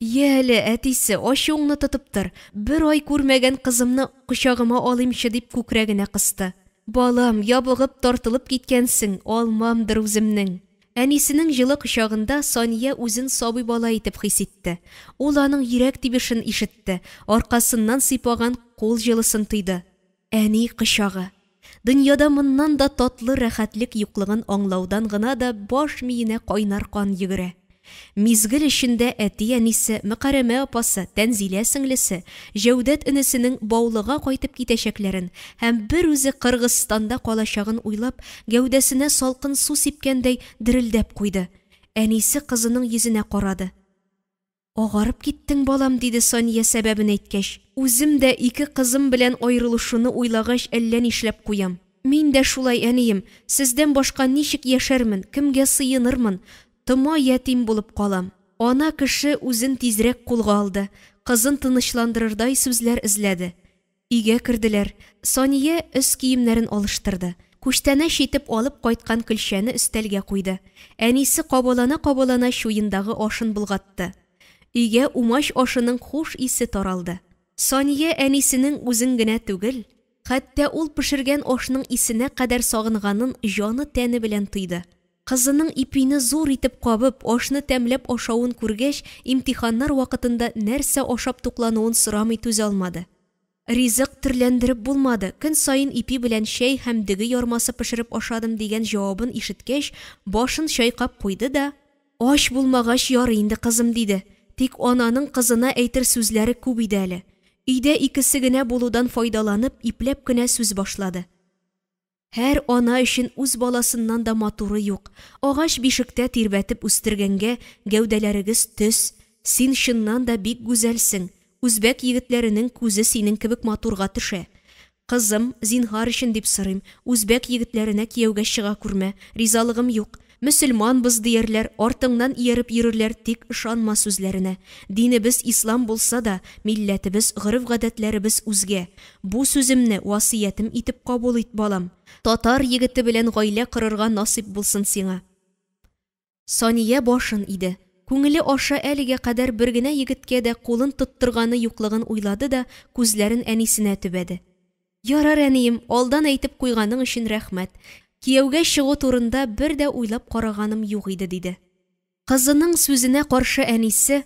Яле, әтисе, ачуыңны тотып тор, бер ай күрмәгән кызымны кочагыма алыймчы, дип күкрәгенә кысты. Балам, ябыгып, тартылып киткәнсең, алмамдыр үземнең. Әнисенең җылы кочагында Сания үзен сабый бала итеп хис итте. Ул аның йөрәк тибешен ишетте, аркасыннан сыйпаган кул җылысын тойды. Әни кочагы. Дөньяда моннан да татлы рәхәтлек юклыгын аңлаудан гына да баш миенә кайнар кан йөгерә. Мизгел эчендә әти-әнисе, Мөкәрәмә апасы, Тәнзилә сеңлесе, Җәүдәт энесенең Баулыга кайтып китәчәкләрен һәм берүзе Кыргызстанда калачагын уйлап, гәүдәсенә салкын су сипкәндәй дерелдәп куйды. Әнисе кызының йөзенә карады. Агарып киттең, балам, диде Сания сәбәбен әйткәч. Үзем дә ике кызым белән аерылышуны уйлагач әллә нишләп куям. Мин дә шулай, әнием, сездән башка ничек яшәрмен, кемгә сыенырмын? Тома ятим булып калам. Ана кеше үзен тизрәк кулга алды, кызын тынычландырырдай сүзләр эзләде. Өйгә керделәр. Сания өс киемнәрен алыштырды. Күчтәнәч итеп алып кайткан көлчәне өстәлгә куйды. Әнисе кабалана-кабалана чуендагы ашын болгатты. Өйгә умач ашының хуш исе таралды. Сания әнисенең үзен генә түгел, хәтта ул пешергән ашның исенә кадәр сагынганын җаны-тәне белән тойды. Кызының ипине зур итеп кабып, ашны тәмләп ашавын күргәч, имтиханнар вакытында нәрсә ашап туклануын сорамый түзә алмады. Ризык төрләндереп булмады, көн саен ипи белән чәй һәм дөге ярмасы пешереп ашадым дигән җавабын ишеткәч, башын чайкап куйды да, Ач булмагач ярый инде, кызым, диде. Тик ананың кызына әйтер сүзләре күп иде әле. Өйдә икесе генә булудан файдаланып, ипләп кенә сүз башлады. Һәр ана өчен үз баласыннан да матуры юк. Агач бишектә тирбәтеп үстергәнгә гәүдәләрегез төз. Син чыннан да бик гүзәлсең. Үзбәк егетләренең күзе синең кебек матурга төшә. Кызым, зинһар өчен дип сорыйм, үзбәк егетләренә кияүгә чыга күрмә, ризалыгым юк. Мөселманбыз диярләр, артыңнан ияреп йөрерләр, тик ышанма сүзләренә. Динебез ислам булса да, милләтебез, гореф-гадәтләребез үзгә. Бу сүземне васыятем итеп кабул ит, балам. Татар егете белән гаилә корырга насыйп булсын сиңа. Сания башын иде. Күңеле аша әлегә кадәр бер генә егеткә дә кулын тоттырганы юклыгын уйлады да күзләрен әнисенә төбәде. Ярар, әнием, алдан әйтеп куйганың өчен рәхмәт. Кияүгә чыгу турында бер дә уйлап караганым юк иде, диде. Кызының сүзенә каршы әнисе,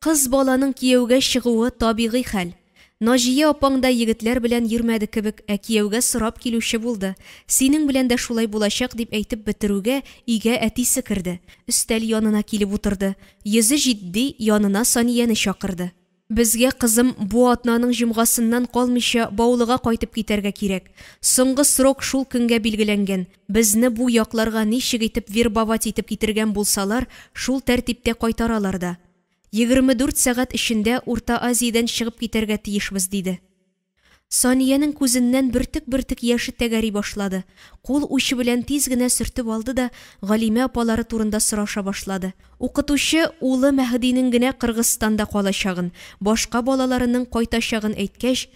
Кыз баланың кияүгә чыгуы табигый хәл. Наҗия апаң да егетләр белән йөрмәде кебек, ә кияүгә сорап килүче булды. Синең белән дә шулай булачак, дип әйтеп бетерүгә, өйгә әтисе керде. Өстәл янына килеп утырды. Йөзе җитди, янына Санияне чакырды. Безгә, кызым, бу атнаның җомгасыннан калмыйча Баулыга кайтып китәргә кирәк. Соңгы срок шул көнгә билгеләнгән. Безне бу якларга ничек итеп вербовать итеп китергән булсалар, шул тәртиптә кайтаралар да. 24 сәгать эчендә Урта Азиядән чыгып китәргә тиешбез, диде. Саниянең күзеннән бөртек-бөртек яше тәгәри башлады. Кул учы белән тиз генә сөртеп алды да Галимә апалары турында сораша башлады. Укытучы улы Мәһдинең генә Кыргызстанда калачагын, башка балаларының кайтачагын әйткәч,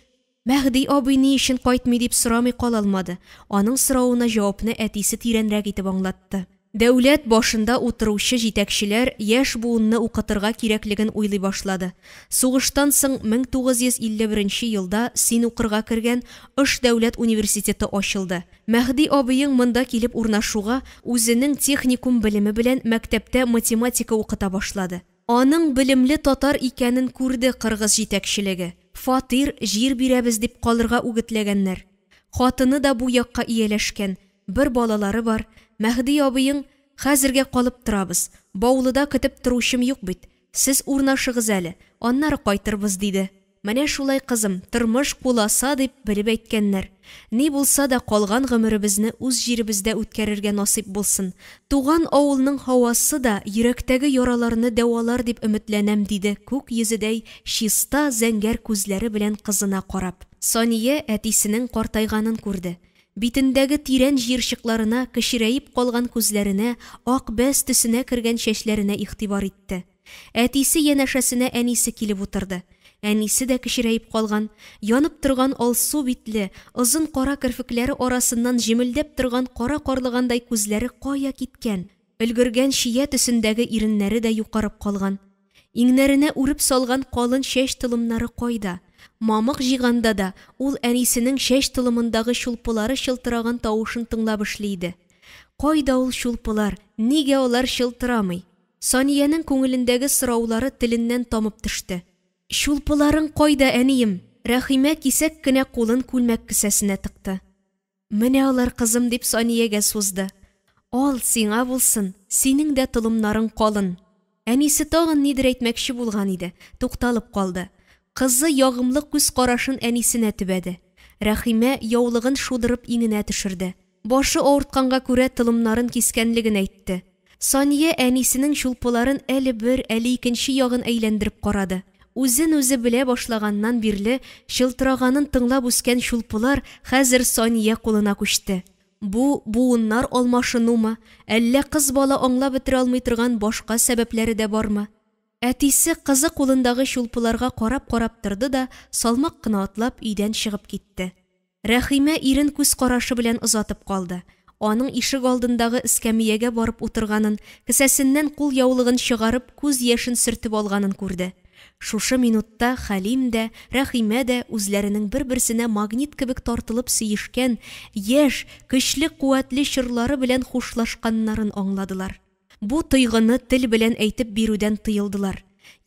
Мәһди абый ни өчен кайтмый дип сорамый кала алмады. Аның соравына җавапны әтисе тирәнрәк итеп аңлатты. Дәүләт башында утыручы җитәкчеләр яшь буынны укытырга кирәклеген уйлый башлады. Сугыштан соң 1951 нче елда син укырга кергән Ош дәүләт университеты ачылды. Мәһди абыең монда килеп урнашуга, үзенең техникум белеме белән мәктәптә математика укыта башлады. Аның белемле татар икәнен күрде кыргыз җитәкчелеге. Фатир, җир бирәбез дип калырга үгетләгәннәр. Хатыны да бу якка ияләшкән, бер балалары бар. Мәһди абыең, Хәзергә калып торабыз, Баулыда көтеп торучым юк бит, сез урнашыгыз әле, аннары кайтырбыз, диде. Менә шулай, кызым, тормыш куласа дип белеп әйткәннәр. Ни булса да калган гомеребезне үз җиребездә үткәрергә насыйп булсын. Туган авылның һавасы да йөрәктәге яраларны дәвалар дип өметләнәм, диде күк йөзедәй чиста зәңгәр күзләре белән кызына карап. Сания әтисенең картайганын күрде. Битендәге тирән җыерчыкларына, кечерәеп калган күзләренә, ак бәс төсенә кергән чәчләренә игътибар итте. Әтисе янәшәсенә әнисе килеп утырды. Әнисе дә кечерәеп калган, янып торган алсу битле, озын кара керфекләре арасыннан җемелдәп торган кара карлыгандай күзләре кая киткән? Өлгергән чия төсендәге иреннәре дә юкарып калган. Иңнәренә үреп салган калын чәч толымнары кайда? Мамык җыйганда да ул әнисенең чәч толымындагы чулпылары чылтыраган тавышын тыңлап эшли иде. Кайда ул чулпылар, нигә алар чылтырамый? Саниянең күңелендәге сораулары теленнән тамып төште. Чулпыларың кайда, әнием? Рәхимә кисәк кенә кулын күлмәк кесәсенә тыкты. Менә алар, кызым, дип Саниягә сузды. Ал, сиңа булсын, синең дә толымнарың калын. Әнисе тагын нидер әйтмәкче булган иде, тукталып калды. Кызы ягымлы күз карашын әнисенә төбәде. Рәхимә яулыгын шудырып иңенә төшерде. Башы авыртканга күрә толымнарын кискәнлеген әйтте. Сания әнисенең чулпыларын әле бер, әле икенче ягын әйләндереп карады. Үзен-үзе белә башлаганнан бирле чылтыраганын тыңлап үскән чулпылар хәзер Сания кулына күчте. Бу буыннар алмашынумы, әллә кыз бала аңлап бетерә алмый торган башка сәбәпләре дә бармы? Әтисе кызы кулындагы чулпыларга карап-карап торды да, салмак кына атлап, өйдән чыгып китте. Рәхимә ирен күз карашы белән озатып калды. Аның ишек алдындагы эскәмиягә барып утырганын, кесәсеннән кулъяулыгын чыгарып, күз яшен сөртеп алганын күрде. Шушы минутта Хәлим дә, Рәхимә дә үзләренең бер-берсенә магнит кебек тартылып сөешкән яшь, көчле-куәтле чорлары белән хушлашканнарын аңладылар. Бу тойгыны тел белән әйтеп бирүдән тыелдылар.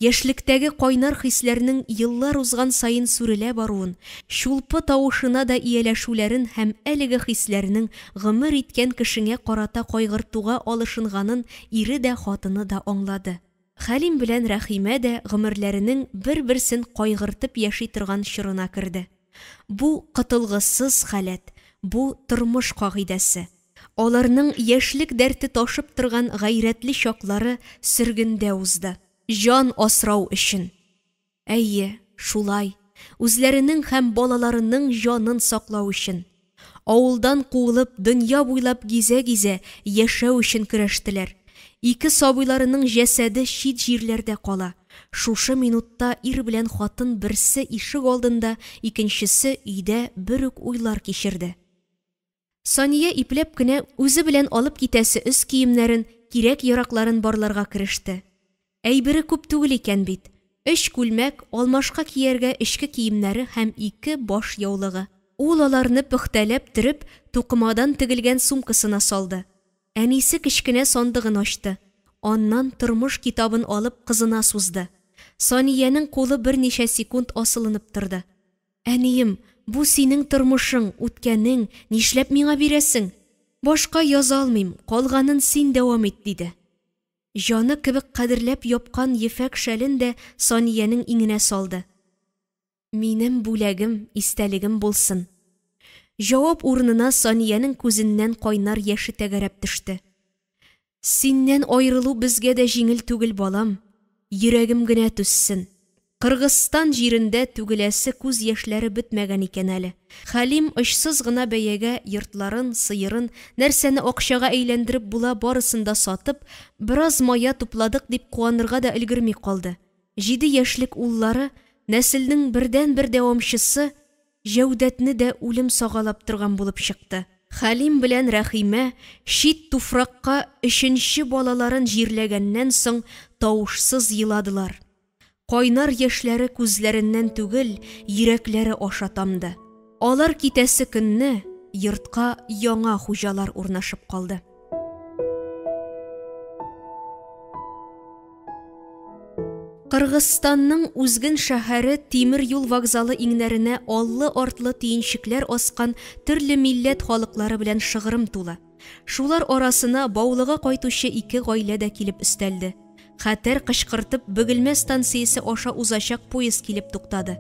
Яшьлектәге кайнар хисләрнең еллар узган саен сүрелә баруын, чулпы тавышына да ияләшүләрен һәм әлеге хисләрнең гомер иткән кешеңә карата кайгыртуга алышынганын ире дә, хатыны да аңлады. Хәлим белән Рәхимә дә гомерләренең бер-берсен кайгыртып яши торган чорына керде. Бу, котылгысыз халәт, бу, тормыш кагыйдәсе. Аларның яшьлек дәрте ташып торган гайрәтле чаклары сөргендә узды. Җан асрау өчен. Әйе, шулай, үзләренең һәм балаларының җанын саклау өчен. Авылдан куылып, дөнья буйлап гизә-гизә, яшәү өчен көрәштеләр. Ике сабыйларының җәсәде чит җирләрдә кала. Шушы минутта ир белән хатын берсе ишек алдында, икенчесе өйдә бер үк уйлар кичерде. Сания ипләп кенә үзе белән алып китәсе өс киемнәрен, кирәк-яракларын барларга кереште. Әйбере күп түгел икән бит. Өч күлмәк, алмашка кияргә эчке киемнәре һәм ике баш яулыгы. Ул аларны пөхтәләп төреп, тукымадан тегелгән сумкасына салды. Әнисе кечкенә сандыгын ачты. Аннан тормыш китабын алып кызына сузды. Саниянең кулы берничә секунд асылынып торды. Әнием, бу синең тормышың, үткәнең, нишләп миңа бирәсең? Башка яза алмыйм, калганын син дәвам ит, диде. Җаны кебек кадерләп япкан ефәк шәлен дә Саниянең иңенә салды. Минем бүләгем, истәлегем булсын. Җавап урынына Саниянең күзеннән кайнар яше тәгәрәп төште. Синнән аерылу безгә дә җиңел түгел, балам. Йөрәгем генә түзсен. Кыргызстан җирендә түгеләсе күз яшьләре бетмәгән икән әле. Хәлим очсыз гына бәягә йортларын, сыерын, нәрсәне акчага әйләндереп була барысын да сатып, бераз мая тупладык дип куанырга да өлгерми калды. Җиде яшьлек уллары, нәселнең бердәнбер дәвамчысы, Җәүдәтне дә үлем сагалап торган булып чыкты. Хәлим белән Рәхимә чит туфракка өченче балаларын җирләгәннән соң тавышсыз еладылар. Кайнар яшьләре күзләреннән түгел, йөрәкләре аша тамды. Алар китәсе көнне йортка яңа хуҗалар урнашып калды. Кыргызстанның Узген шәһәре тимер юл вокзалы иңнәренә аллы-артлы төенчекләр аскан төрле милләт халыклары белән шыгрым тулы. Шулар арасына Баулыга кайтучы ике гаилә дә килеп өстәлде. Хәтәр кычкыртып Бөгелмә станциясе аша узачак поезд килеп туктады.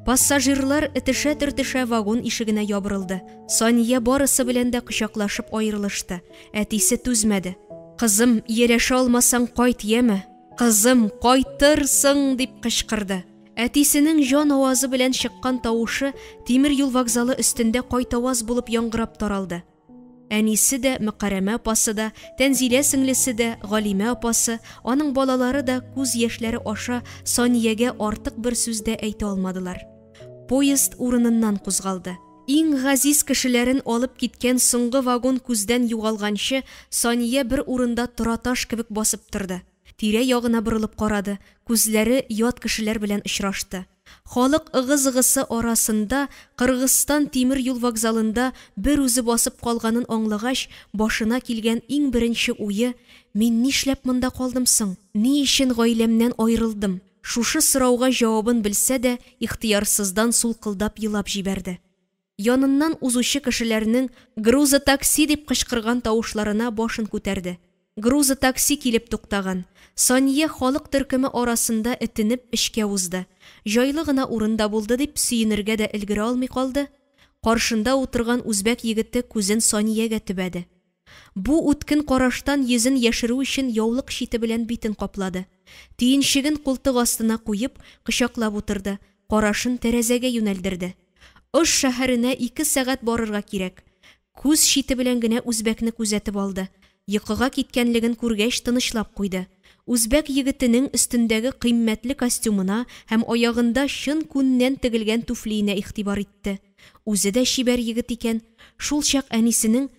Пассажирлар этешә-төртешә вагон ишегенә ябырылды. Сания барысы белән дә кочаклашып аерылышты. Әтисе түзмәде. Кызым, ияләшә алмасаң, кайт, яме? Кызым, кайтырсың, дип кычкырды. Әтисенең җан авазы белән чыккан тавышы тимер юл вокзалы өстендә кайтаваз булып яңгырап таралды. Әнисе дә, Мөкәрәмә апасы да, Тәнзилә сеңлесе дә, Галимә апасы, аның балалары да күз яшьләре аша Саниягә артык бер сүз дә әйтә алмадылар. Поезд урыныннан кузгалды. Иң газиз кешеләрен алып киткән соңгы вагон күздән югалганчы, Сания бер урында тораташ кебек басып торды. Тирә-ягына борылып карады, күзләре ят кешеләр белән очрашты. Халык ыгы-зыгысы арасында Кыргызстан тимер юл вокзалында бер үзе басып калганын аңлагач, башына килгән иң беренче уе, Мин нишләп монда калдым соң? Ни өчен гаиләмнән аерылдым? Шушы сорауга җавабын белсә дә, ихтыярсыздан сулкылдап елап җибәрде. Яныннан узучы кешеләрнең «Грузотакси!» дип кычкырган тавышларына башын күтәрде. Грузотакси килеп туктаган. Сания халык төркеме арасында этенеп эчкә узды. Җайлы гына урын да булды дип сөенергә дә өлгерә алмый калды, каршында утырган үзбәк егете күзен Саниягә төбәде. Бу үткен караштан йөзен яшерү өчен яулык чите белән битен каплады. Төенчеген култык астына куеп, кочаклап утырды, карашын тәрәзәгә юнәлдерде. Ош шәһәренә ике сәгать барырга кирәк. Күз чите белән генә үзбәкне күзәтеп алды. Йокыга киткәнлеген күргәч тынычлап куйды. Үзбәк егетенең өстендәге кыйммәтле костюмына һәм аягында чын күннән тегелгән түфлиенә игътибар итте. Үзе дә чибәр егет икән. Шулчак әнисенең,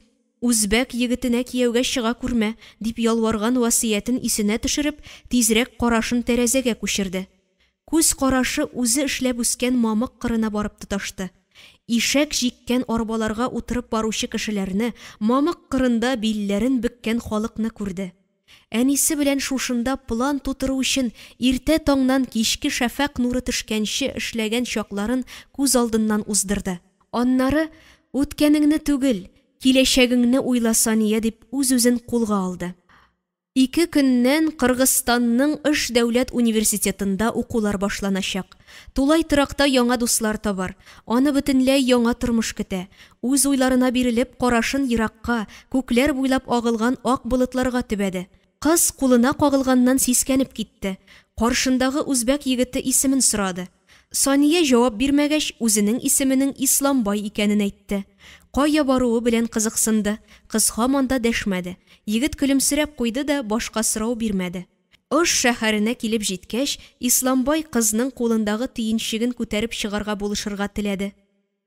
Үзбәк егетенә кияүгә чыга күрмә, дип ялварган васыятен исенә төшереп, тизрәк карашын тәрәзәгә күчерде. Күз карашы үзе эшләп үскән мамык кырына барып тоташты. Ишәк җиккән арбаларга утырып баручы кешеләрне, мамык кырында билләрен бөккән халыкны күрде. Әнисе белән шушында план тутыру өчен иртә таңнан кичке шәфәкъ нуры төшкәнче эшләгән чакларын күз алдыннан уздырды. Аннары, үткәнеңне түгел, киләчәгеңне уйла, Сания, дип үз-үзен кулга алды. Ике көннән Кыргызстанның Ош дәүләт университетында укулар башланачак. Тулай торакта яңа дуслар табар. Аны бөтенләй яңа тормыш көтә. Үз уйларына бирелеп, карашын еракка, күкләр буйлап агылган ак болытларга төбәде. Кыз кулына кагылганнан сискәнеп китте. Каршындагы үзбәк егете исемен сорады. Сания җавап бирмәгәч, үзенең исеменең Исламбай икәнен әйтте. Кая баруы белән кызыксынды. Кыз һаман да дәшмәде. Егет көлемсерәп куйды да башка сорау бирмәде. Ош шәһәренә килеп җиткәч, Исламбай кызның кулындагы төенчеген күтәреп чыгарга булышырга теләде.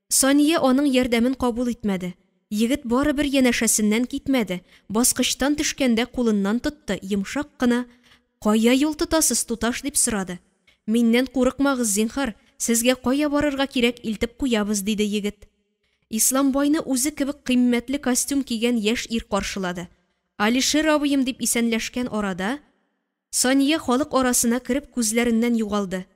Сания аның ярдәмен кабул итмәде. Егет барыбер янәшәсеннән китмәде, баскычтан төшкәндә кулыннан тотты, йомшак кына, Кая юл тотасыз, туташ? дип сорады. Миннән курыкмагыз, зинһар, сезгә кая барырга кирәк, илтеп куябыз, диде егет. Исламбайны үзе кебек кыйммәтле костюм кигән яшь ир каршылады. Алишер абыем дип исәнләшкән арада, Сания халык арасына кереп күзләреннән югалды.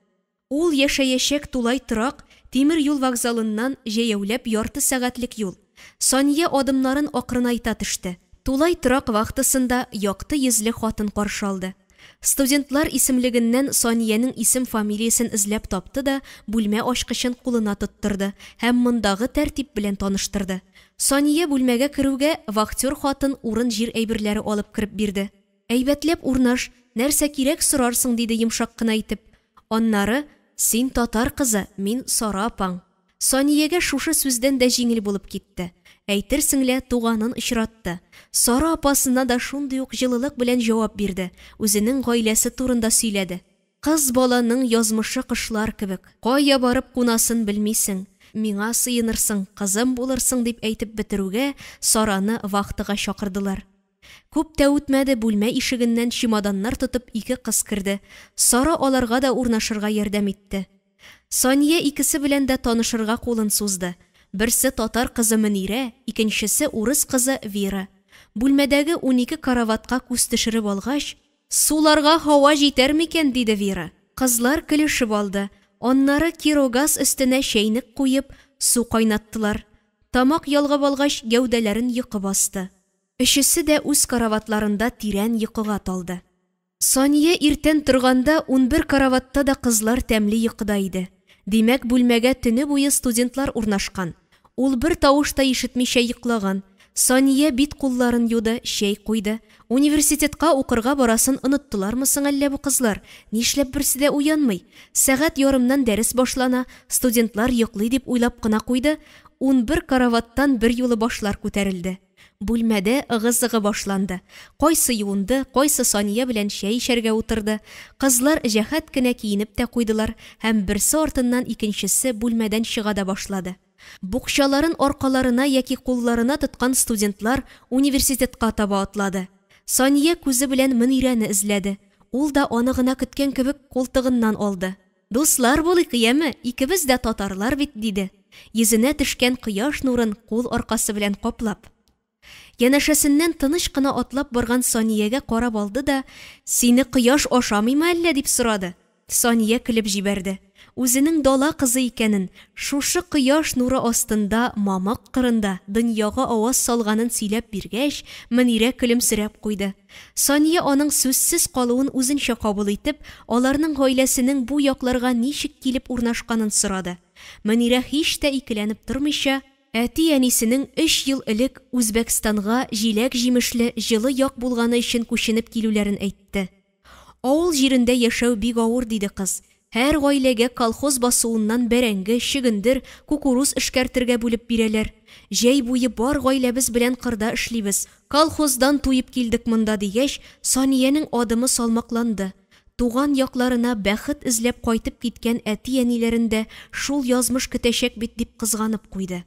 Ул яшәячәк тулай торак тимер юл вокзалыннан җәяүләп ярты сәгатьлек юл. Сания адымнарын акрынайта төште. Тулай торак вахтасында якты йөзле хатын каршы алды. Студентлар исемлегеннән Саниянең исем-фамилиясен эзләп тапты да бүлмә ачкычын кулына тоттырды һәм мондагы тәртип белән таныштырды. Сания бүлмәгә керүгә, вахтер хатын урын-җир әйберләре алып кереп бирде. Әйбәтләп урнаш, нәрсә кирәк сорарсың, диде йомшак кына итеп. Аннары, Син татар кызы, мин Сара апаң. Саниягә шушы сүздән дә җиңел булып китте. Әйтерсең лә, туганын очратты. Сара апасына да шундый ук җылылык белән җавап бирде, үзенең гаиләсе турында сөйләде. Кыз баланың язмышы кошлар кебек, кая барып кунасын белмисең. Миңа сыенырсың, кызым булырсың, дип әйтеп бетерүгә, Сараны вахтага чакырдылар. Күп тә үтмәде, бүлмә ишегеннән чемоданнар тотып ике кыз керде. Сара аларга да урнашырга ярдәм итте. Сания икесе белән дә танышырга кулын сузды. Берсе татар кызы Мөнирә, икенчесе урыс кызы Вера. Бүлмәдәге 12 караватка күз төшереп алгач, Суларга һава җитәр микән, диде Вера. Кызлар көлешеп алды. Аннары керогаз өстенә чәйнек куеп, су кайнаттылар. Тамак ялгап алгач, гәүдәләрен йокы басты. Өчесе дә үз караватларында тирән йокыга талды. Сания иртән торганда 11 караватта да кызлар тәмле йокыда иде. Димәк, бүлмәгә төне буе студентлар урнашкан. Ул бер тавыш та ишетмичә йоклаган. Сания бит-кулларын юды, чәй куйды. Университетка укырга барасын оныттылармы соң әллә бу кызлар? Нишләп берсе дә уянмый? Сәгать ярымнан дәрес башлана, студентлар йоклый дип уйлап кына куйды, 11 караваттан берьюлы башлар күтәрелде. Бүлмәдә ыгы-зыгы башланды. Кайсы юынды, кайсы Сания белән чәй эчәргә утырды. Кызлар җәһәт кенә киенеп тә куйдылар һәм берсе артыннан икенчесе бүлмәдән чыга да башлады. Букчаларын аркаларына яки кулларына тоткан студентлар университетка таба атлады. Сания күзе белән Мөнирәне эзләде. Ул да аны гына көткән кебек култыгыннан алды. Дуслар булыйк, яме, икебез дә татарлар бит, диде, йөзенә төшкән кояш нурын кул аркасы белән каплап. Янәшәсеннән тыныч кына атлап барган Саниягә карап алды да, Сине кояш ашамыймы әллә, дип сорады. Сания көлеп җибәрде. Үзенең дала кызы икәнен, шушы кояш нуры астында мамык кырында дөньяга аваз салганын сөйләп биргәч, Мөнирә көлемсерәп куйды. Сания аның сүзсез калуын үзенчә кабул итеп, аларның гаиләсенең бу якларга ничек килеп урнашканын сорады. Мөнирә һич тә икеләнеп тормыйча, әти-әнисенең өч ел элек Үзбәкстанга җиләк-җимешле җылы як булганы өчен күченеп килүләрен әйтте. Авыл җирендә яшәү бик авыр, диде кыз. Һәр гаиләгә колхоз басуыннан бәрәңге, чөгендер, кукуруз эшкәртергә бүлеп бирәләр. Җәй буе бар гаиләбез белән кырда эшлибез. Колхоздан туеп килдек монда, дигәч, Саниянең адымы салмакланды. Туган якларына бәхет эзләп кайтып киткән әти-әниләрен дә шул язмыш көтәчәк бит, дип кызганып куйды.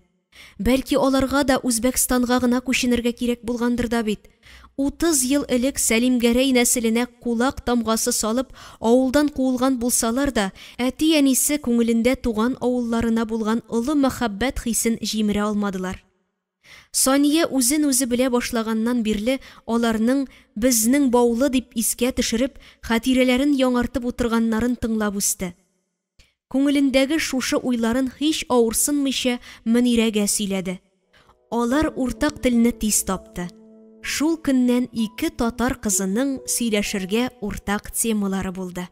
Бәлки аларга да Үзбәкстанга гына күченергә кирәк булгандыр да бит. 30 ел элек Сәлимгәрәй нәселенә кулак тамгасы салып, авылдан куылган булсалар да, әти-әнисе күңелендә туган авылларына булган олы мәхәббәт хисен җимерә алмадылар. Сания үзен-үзе белә башлаганнан бирле аларның безнең Баулы дип искә төшереп, хатирәләрен яңартып утырганнарын тыңлап үсте. Күңелендәге шушы уйларын һич авырсынмыйча Мөнирәгә сөйләде. Алар уртак телне тиз тапты. Шул көннән ике татар кызының сөйләшергә уртак темалары булды.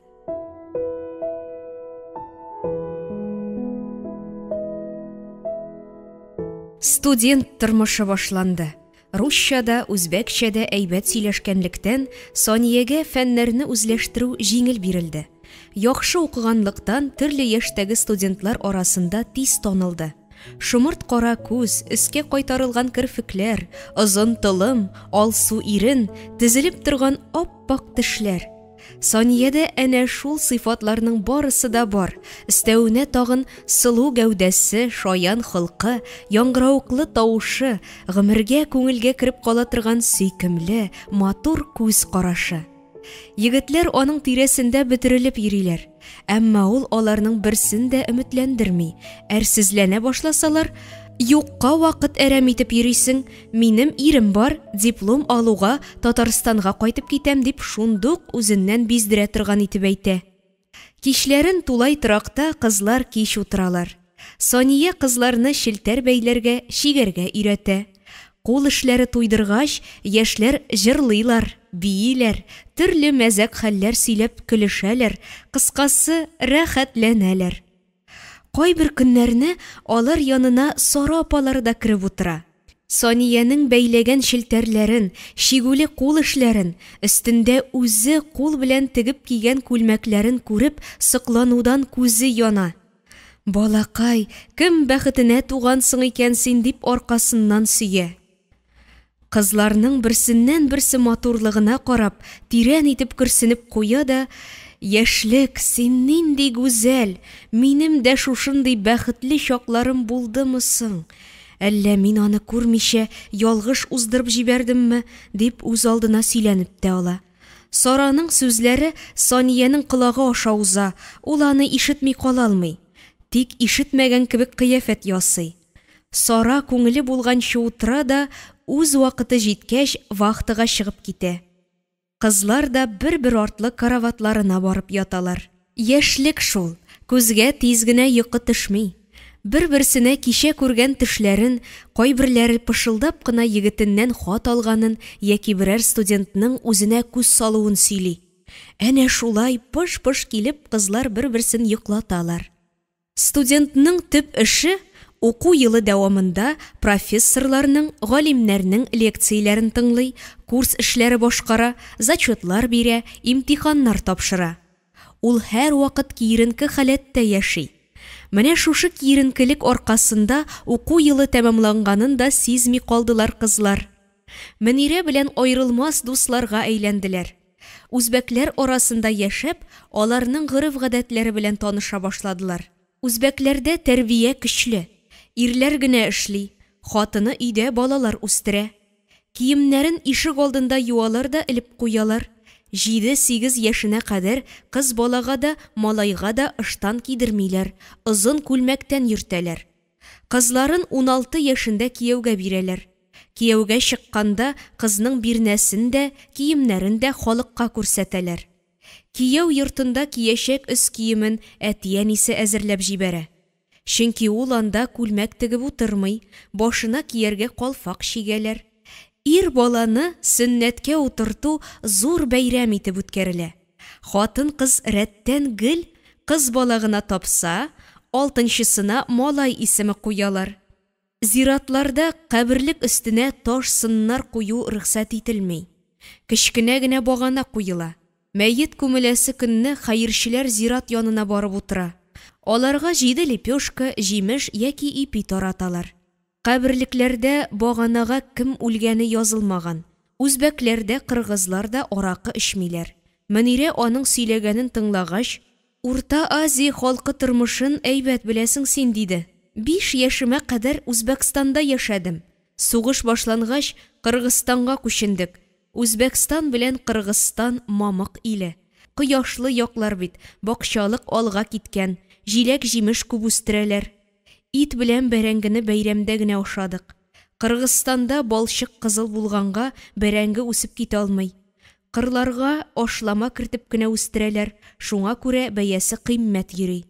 Студент тормышы башланды. Русча да, үзбәкчә дә әйбәт сөйләшкәнлектән, Саниягә фәннәрне үзләштерү җиңел бирелде. Яхшы укыганлыктан, төрле яшьтәге студентлар арасында тиз танылды. Шомырт кара күз, өскә кайтарылган керфекләр, озын толым, алсу ирен, тезелеп торган ап-ак тешләр. Саниядә әнә шул сыйфатларның барысы да бар. Өстәвенә тагын сылу гәүдәсе, шаян холкы, яңгыравыклы тавышы, гомергә күңелгә кереп кала торган сөйкемле, матур күз карашы. Егетләр аның тирәсендә бөтерелеп йөриләр. Әмма ул аларның берсен дә өметләндерми. Әрсезләнә башласалар, юкка вакыт әрәм итеп йөрисең, минем ирем бар, диплом алуга Татарстанга кайтып китәм дип шундук үзеннән биздерә торган итеп әйтә. Кичләрен тулай торакта кызлар кич утыралар. Сания кызларны челтәр бәйләргә, чигәргә өйрәтә. Кул эшләре туйдыргач, яшьләр җырлыйлар, бииләр, төрле мәзәк хәлләр сөйләп көлешәләр, кыскасы, рәхәтләнәләр. Кайбер көннәрне алар янына Сара апалары да кереп утыра. Саниянең бәйләгән челтәрләрен, чигүле кул эшләрен, өстендә үзе кул белән тегеп кигән күлмәкләрен күреп, сокланудан күзе яна. Балакай, кем бәхетенә тугансың икән син, дип аркасыннан сөя. Кызларның берсеннән-берсе матурлыгына карап, тирән итеп көрсенеп куя да, Яшьлек, син нинди гүзәл! Минем дә шушындый бәхетле чакларым булдымы соң? Әллә мин аны күрмичә, ялгыш уздырып җибәрдемме? дип үзалдына сөйләнеп тә ала. Сараның сүзләре Саниянең колагы аша уза, ул аны ишетми кала алмый. Тик ишетмәгән кебек кыяфәт ясый. Сара күңеле булганчы утыра да, үз вакыты җиткәч, вахтага чыгып китә. Кызлар да бер-бер артлы караватларына барып яталар. Яшьлек шул, күзгә тиз генә йокы төшми. Бер-берсенә кичә күргән төшләрен, кайберләре пышылдап кына егетеннән хат алганын яки берәр студентның үзенә күз салуын сөйли. Әнә шулай пыш-пыш килеп кызлар бер-берсен йоклаталар. Студентның төп эше, уку елы дәвамында профессорларның, галимнәрнең лекцияләрен тыңлый, курс эшләре башкара, зачетлар бирә, имтиханнар тапшыра. Ул һәрвакыт киеренке халәттә яши. Менә шушы киеренкелек аркасында уку елы тәмамланганын да сизми калдылар кызлар. Мөнирә белән аерылмас дусларга әйләнделәр. Үзбәкләр арасында яшәп, аларның гореф-гадәтләре белән таныша башладылар. Үзбәкләрдә тәрбия көчле. Ирләр генә эшли, хатыны өйдә балалар үстерә. Киемнәрен ишек алдында юалар да элеп куялар. Җиде-сигез яшенә кадәр кыз балага да, малайга да ыштан кидермиләр, озын күлмәктән йөртәләр. Кызларын 16 яшендә кияүгә бирәләр. Кияүгә чыкканда кызның бирнәсен дә, киемнәрен дә халыкка күрсәтәләр. Кияү йортында киячәк өс киемен әти-әнисе әзерләп җибәрә. Чөнки ул анда күлмәк тегеп утырмый, башына кияргә калфак чигәләр. Ир баланы сөннәткә утырту зур бәйрәм итеп үткәрелә. Хатын-кыз рәттән гел кыз бала гына тапса, алтынчысына малай исеме куялар. Зиратларда каберлек өстенә таш сыннар кую рөхсәт ителми. Кечкенә генә багана куела. Мәет күмеләсе көнне хәерчеләр зират янына барып утыра. Аларга җиде лепешка, җимеш яки ипи тараталар. Каберлекләрдә баганага кем үлгәне язылмаган. Үзбәкләр дә, кыргызлар да аракы эчмиләр. Мөнирә аның сөйләгәнен тыңлагач, Урта Азия халкы тормышын әйбәт беләсең син, диде. Биш яшемә кадәр Үзбәкстанда яшәдем. Сугыш башлангач, Кыргызстанга күчендек. Үзбәкстан белән Кыргызстан мамык иле. Кояшлы яклар бит, бакчалык алга киткән, җиләк-җимеш күп үстерәләр. Ит белән бәрәңгене бәйрәмдә генә ашадык. Кыргызстанда балчык кызыл булганга бәрәңге үсеп китә алмый. Кырларга ашлама кертеп кенә үстерәләр, шуңа күрә бәясе кыйммәт йөри.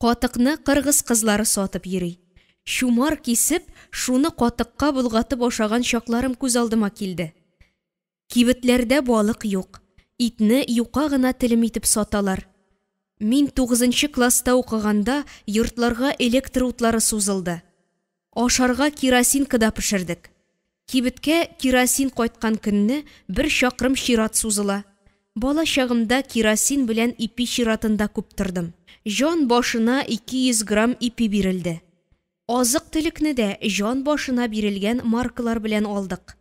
Катыкны кыргыз кызлары сатып йөри. Чумар кисеп, шуны катыкка болгатып ашаган чакларым күз алдыма килде. Кибетләрдә балык юк. Итне юка гына телем итеп саталар. Мин тугызынчы класста укыганда йортларга электр утлары сузылды. Ашарга керосинкада пешердек. Кибеткә керосин кайткан көнне бер чакрым чират сузыла. Бала чагымда керосин белән ипи чиратында күп тордым. Җан башына 200 грамм ипи бирелде. Азык-төлекне дә җан башына бирелгән маркалар белән алдык.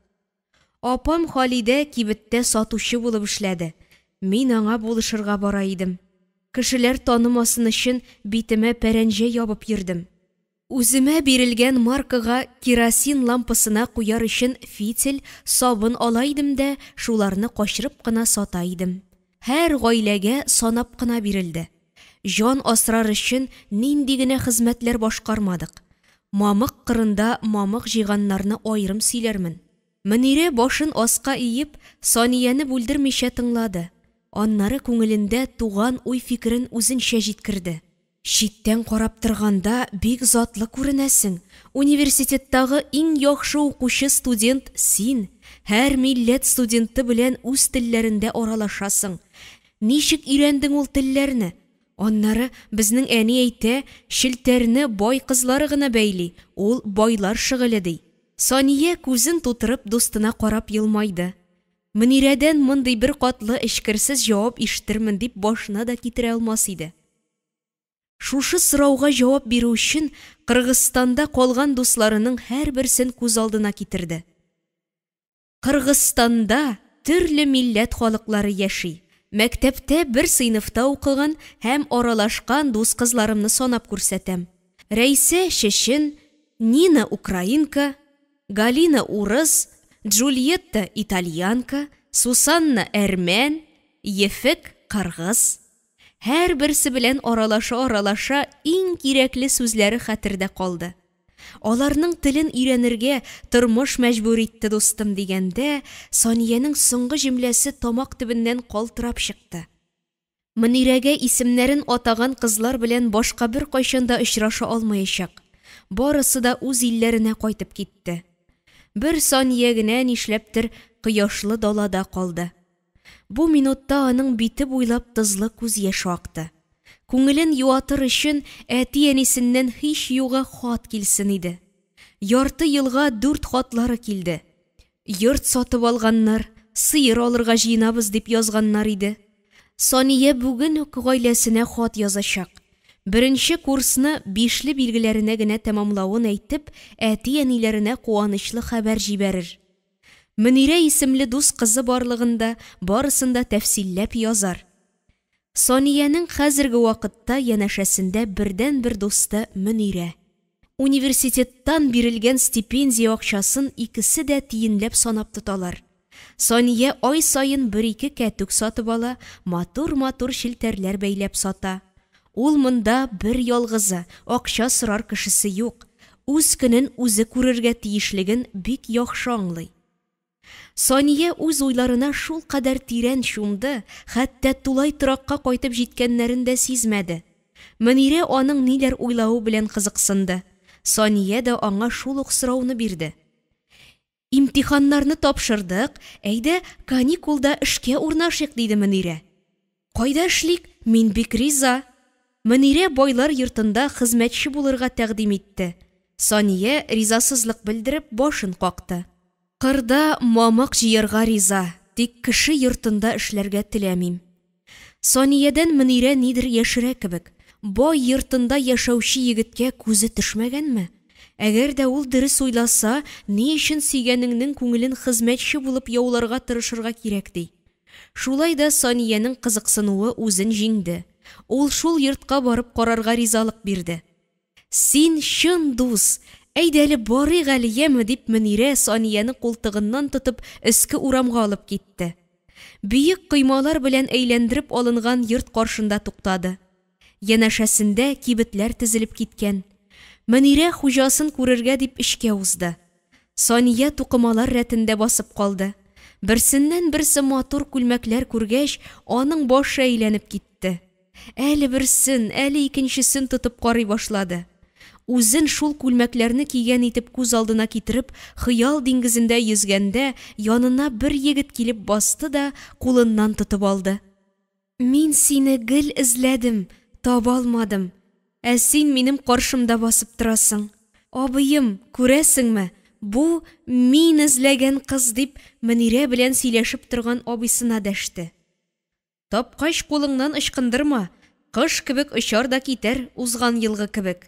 Апам Халидә кибеттә сатучы булып эшләде. Мин аңа булышырга бара идем. Кешеләр танымасын өчен битемә пәрәнҗә ябып йөрдем. Үземә бирелгән маркага керосин лампасына куяр өчен фитиль, сабын ала идем дә шуларны качырып кына сата идем. Һәр гаиләгә санап кына бирелде. Җан асрар өчен нинди генә хезмәтләр башкармадык. Мамык кырында мамык җыйганнарны аерым сөйләрмен. Мөнирә башын аска иеп, Санияне бүлдермичә тыңлады. Аннары күңелендә туган уй-фикерен үзенчә җиткерде. Читтән карап торганда бик затлы күренәсең, университеттагы иң яхшы укучы студент син, һәр милләт студенты белән үз телләрендә аралашасың. Ничек өйрәндең ул телләрне? Аннары безнең әни әйтә, челтәрне бай кызлары гына бәйли, ул байлар шөгыле, ди. Сания күзен тутырып дустына карап елмайды. Мөнирәдән мондый беркатлы эчкерсез җавап ишетермен дип башына да китерә алмас иде. Шушы сорауга җавап бирү өчен Кыргызстанда калган дусларының һәрберсен күз алдына китерде. Кыргызстанда төрле милләт халыклары яши. Мәктәптә бер сыйныфта укыган һәм аралашкан дус кызларымны санап күрсәтәм. Рәйсә чечен, Нина украинка, Галина урыс, Джульетта итальянка, Сусанна әрмән, Ефек кыргыз. Һәрберсе белән аралаша-аралаша иң кирәкле сүзләре хәтердә калды. Аларның телен өйрәнергә тормыш мәҗбүр итте, дустым, дигәндә, Саниянең соңгы җөмләсе тамак төбеннән калтырап чыкты. Мөнирәгә исемнәрен атаган кызлар белән башка беркайчан да очраша алмаячак. Барысы да үз илләренә кайтып китте. Бер Сания генә нишләптер кояшлы далада калды. Бу минутта аның бите буйлап тозлы күз яше акты. Күңелен юатыр өчен әти-әнисеннән һич югы хат килсен иде. Ярты елга дүрт хатлары килде. Йорт сатып алганнар, сыер алырга җыенабыз дип язганнар иде. Сания бүген үк гаиләсенә хат язачак. Беренче курсны бишле билгеләренә генә тәмамлавын әйтеп, әти-әниләренә куанычлы хәбәр җибәрер. Мөнирә исемле дус кызы барлыгын да барысын да тәфсилләп язар. Саниянең хәзерге вакытта янәшәсендә бердәнбер дусты Мөнирә. Университеттан бирелгән стипендия акчасын икесе дә тиенләп санап тоталар. Сания ай саен бер-ике кәтүк сатып ала, матур-матур челтәрләр бәйләп сата. Ул монда бер ялгызы, акча сорар кешесе юк. Үз көнен үзе күрергә тиешлеген бик яхшы аңлый. Сания үз уйларына шулкадәр тирән чумды, хәтта тулай торакка кайтып җиткәннәрен дә сизмәде. Мөнирә аның ниләр уйлавы белән кызыксынды. Сания дә аңа шул ук сорауны бирде. Имтиханнарны тапшырдык, әйдә, каникулда эшкә урнашыйк, диде Мөнирә. Кайда эшлик? Мин бик риза. Мөнирә байлар йортында хезмәтче булырга тәкъдим итте. Сания, ризасызлык белдереп, башын какты. Кырда мамык җыярга риза, тик кеше йортында эшләргә теләмим. Саниядән Мөнирә нидер яшерә кебек. Бай йортында яшәүче егеткә күзе төшмәгәнме? Әгәр дә ул дөрес уйласа, ни өчен сөйгәнеңнең күңелен хезмәтче булып яуларга тырышырга кирәк ди? Шулай да Саниянең кызыксынуы үзен җиңде. Ул шул йортка барып карарга ризалык бирде. Син чын дус! Әйдә әле барыйк әле, яме, дип Мөнирә Санияне култыгыннан тотып өске урамга алып китте. Биек коймалар белән әйләндереп алынган йорт каршында туктады. Янәшәсендә кибетләр тезелеп киткән. Мөнирә хуҗасын күрергә дип эчкә узды. Сания тукымалар рәтендә басып калды. Берсеннән-берсе матур күлмәкләр күргәч, аның башы әйләнеп китте. Әле берсен, әле икенчесен тотып карый башлады. Үзен шул күлмәкләрне кигән итеп күз алдына китереп, хыял диңгезендә йөзгәндә, янына бер егет килеп басты да кулыннан тотып алды. Мин сине гел эзләдем, таба алмадым. Ә син минем каршымда басып торасың. Абыем, күрәсеңме, бу мин эзләгән кыз, дип, Мөнирә белән сөйләшеп торган абыйсына дәште. Тапкач кулыңнан ычкындырма, кош кебек очар да китәр, узган елгы кебек.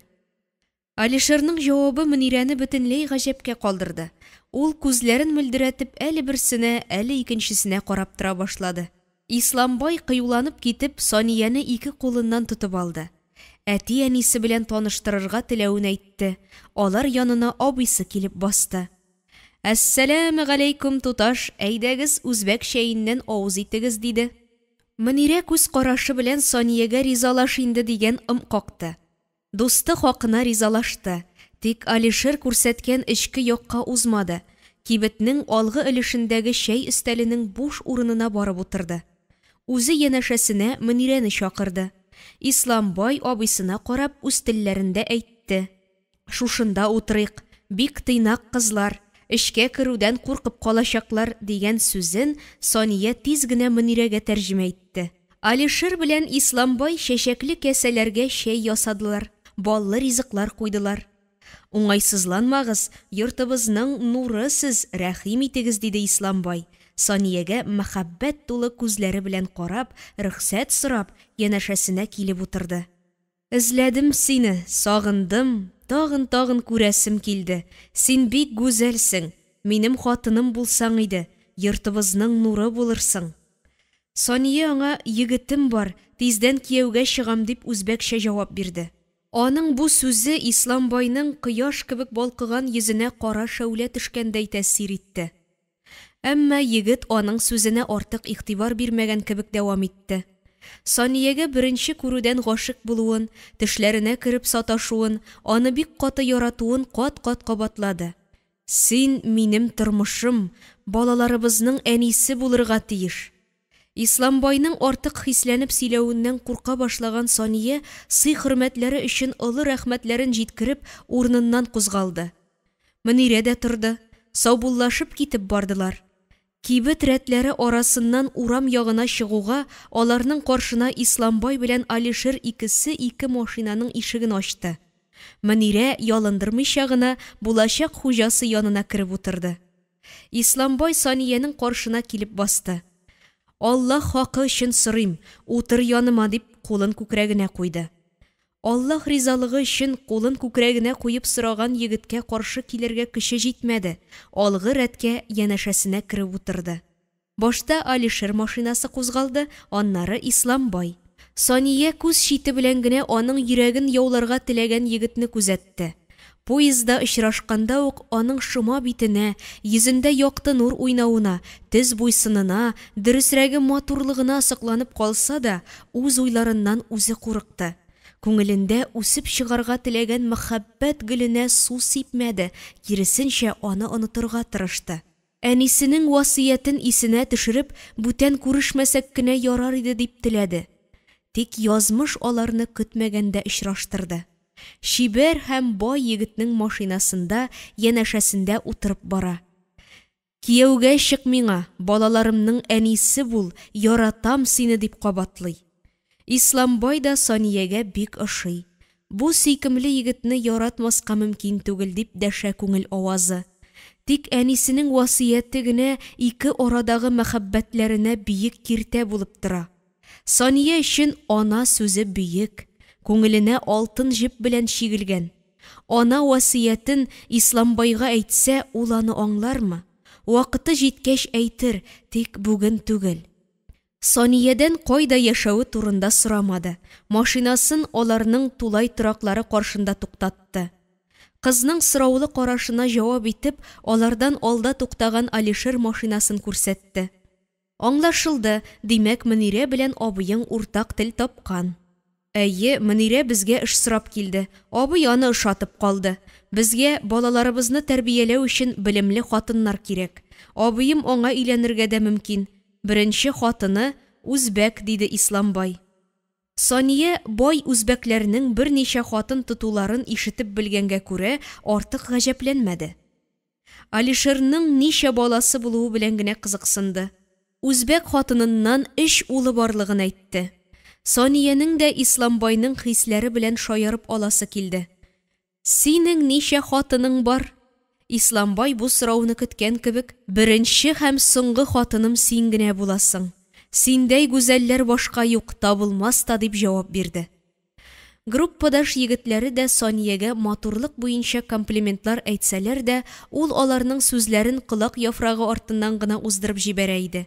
Алишерның җавабы Мөнирәне бөтенләй гаҗәпкә калдырды. Ул күзләрен мөлдерәтеп әле берсенә, әле икенчесенә карап тора башлады. Исламбай кыюланып китеп, Санияне ике кулыннан тотып алды. Әти-әнисе белән таныштырырга теләвен әйтте. Алар янына абыйсы килеп басты. Әссәламегаләйкүм, туташ, әйдәгез, үзбәк чәеннән авыз итегез, диде. Мөнирә күз карашы белән Саниягә ризалаш инде дигән ым какты. Дусты хакына ризалашты, тик Алишер күрсәткән эчке якка узмады, кибетнең алгы өлешендәге чәй өстәленең буш урынына барып утырды. Үзе янәшәсенә Мөнирәне чакырды. Исламбай абыйсына карап үз телләрендә әйтте. Шушында утырыйк, бик тыйнак кызлар, эчкә керүдән куркып калачаклар, дигән сүзен Сания тиз генә Мөнирәгә тәрҗемә итте. Алишер белән Исламбай чәчәкле кәсәләргә чәй ясадылар, баллы ризыклар куйдылар. Уңайсызланмагыз, йортыбызның нуры сез, рәхим итегез, диде Исламбай, Саниягә мәхәббәт тулы күзләре белән карап, рөхсәт сорап, янәшәсенә килеп утырды. Эзләдем сине, сагындым, тагын-тагын күрәсем килде. Син бик гүзәлсең, минем хатыным булсаң иде, йортыбызның нуры булырсың. Сания аңа, егетем бар, тиздән кияүгә чыгам, дип үзбәкчә җавап бирде. Аның бу сүзе Исламбайның кояш кебек балкыган йөзенә кара шәүлә төшкәндәй тәэсир итте. Әмма егет аның сүзенә артык игътибар бирмәгән кебек дәвам итте. Саниягә беренче күрүдән гашыйк булуын, төшләренә кереп саташуын, аны бик каты яратуын кат-кат кабатлады. Син, минем тормышым, балаларыбызның әнисе булырга тиеш. Исламбайның артык хисләнеп сөйләвеннән курка башлаган Сания, сый-хөрмәтләре өчен олы рәхмәтләрен җиткереп, урыныннан кузгалды. Мөнирә дә торды. Саубуллашып китеп бардылар. Кибет рәтләре арасыннан урам ягына чыгуга, аларның каршына Исламбай белән Алишер икесе ике машинаның ишеген ачты. Мөнирә, ялындырмыйча гына, булачак хуҗасы янына кереп утырды. Исламбай Саниянең каршына килеп басты. Аллаһ хакы өчен сорыйм, утыр яныма, дип, кулын күкрәгенә куйды. Аллаһ ризалыгы өчен кулын күкрәгенә куеп сораган егеткә каршы килергә көче җитмәде, алгы рәткә янәшәсенә кереп утырды. Башта Алишер машинасы кузгалды, аннары Исламбай. Сания күз чите белән генә аның йөрәген яуларга теләгән егетне күзәтте. Поездда очрашканда ук аның шома битенә, йөзендә якты нур уйнавына, төз буй-сынына, дөресрәге матурлыгына сокланып калса да, үз уйларыннан үзе курыкты. Күңелендә үсеп чыгарга теләгән мәхәббәт гөленә су сипмәде, киресенчә, аны онытырга тырышты. Әнисенең васыятен исенә төшереп, бүтән күрешмәсәк кенә ярар иде дип теләде. Тик язмыш аларны көтмәгәндә очраштырды. Чибәр һәм бай егетнең машинасында янәшәсендә утырып бара. Кияүгә чык миңа, балаларымның әнисе бул, яратам сине, дип кабатлый. Исламбай да Саниягә бик ошый. Бу сөйкемле егетне яратмаска мөмкин түгел, дип дәшә күңел авазы. Тик әнисенең васыяте генә ике арадагы мәхәббәтләренә биек киртә булып тора. Сания өчен ана сүзе бөек, күңеленә алтын җеп белән чигелгән. Ана васыятен Исламбайга әйтсә, ул аны аңлармы? Вакыты җиткәч әйтер, тик бүген түгел. Саниядән кайда яшәве турында сорамады, машинасын аларның тулай тораклары каршында туктатты. Кызның сораулы карашына җавап итеп, алардан алда туктаган Алишер машинасын күрсәтте. Аңлашылды, димәк, Мөнирә белән абыең уртак тел тапкан. Әйе, Мөнирә безгә эш сорап килде. Абый аны ошатып калды. Безгә балаларыбызны тәрбияләү өчен белемле хатыннар кирәк. Абыем аңа өйләнергә дә мөмкин. Беренче хатыны, үзбәк, диде Исламбай. Сания бай үзбәкләрнең берничә хатын тотуларын ишетеп белгәнгә күрә, артык гаҗәпләнмәде. Алишерның ничә баласы булуы белән генә кызыксынды. Үзбәк хатыныннан өч улы барлыгын әйтте. Саниянең дә Исламбайның хисләре белән шаярып аласы килде. Синең ничә хатының бар? Исламбай бу сорауны көткән кебек, Беренче һәм соңгы хатыным син генә буласың. Синдәй гүзәлләр башка юк, табылмас та, дип җавап бирде. Группадаш егетләре дә Саниягә матурлык буенча комплиментлар әйтсәләр дә, ул аларның сүзләрен колак яфрагы артыннан гына уздырып җибәрә иде.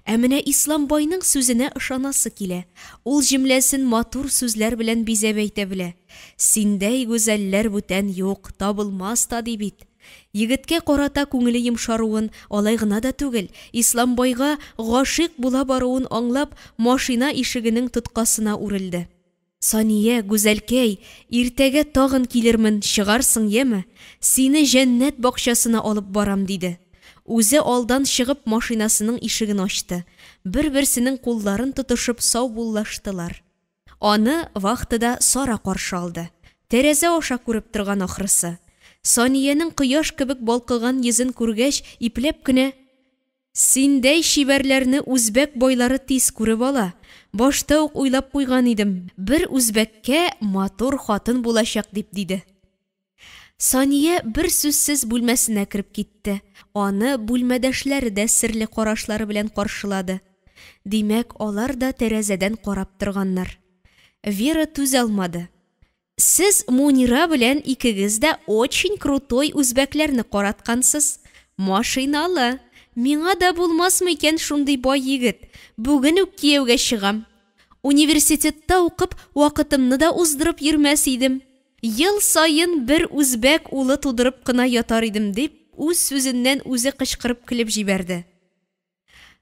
Ә менә Исламбайның сүзенә ышанасы килә. Ул җөмләсен матур сүзләр белән бизәп әйтә белә. Синдәй гүзәлләр бүтән юк, табылмас та, ди бит. Егеткә карата күңеле йомшаруын, алай гына да түгел, Исламбайга гашыйк була баруын аңлап, машина ишегенең тоткасына үрелде. Сания, гүзәлкәй, иртәгә тагын килермен, чыгарсың, яме? Сине җәннәт бакчасына алып барам, диде. Үзе алдан чыгып машинасының ишеген ачты. Бер-берсенең кулларын тотышып саубуллаштылар. Аны вахтада Сара каршы алды. Тәрәзә аша күреп торган ахрысы. Саниянең кояш кебек балкыган йөзен күргәч, ипләп кенә: Синдәй чибәрләрне үзбәк байлары тиз күреп ала. Башта ук уйлап куйган идем, бер үзбәккә матур хатын булачак дип, диде. Сания бер сүзсез бүлмәсенә кереп китте. Аны бүлмәдәшләре дә серле карашлары белән каршылады. Димәк, алар да тәрәзәдән карап торганнар. Вера түзә алмады. Сез Мунира белән икегез дә очень крутой үзбәкләрне караткансыз. Машиналы. Миңа да булмасмы икән шундый бай егет? Бүген үк кияүгә чыгам. Университетта укып, вакытымны да уздырып йөрмәс идем. Ел саен бер үзбәк улы тудырып кына ятар идем, дип, үз сүзеннән үзе кычкырып көлеп җибәрде.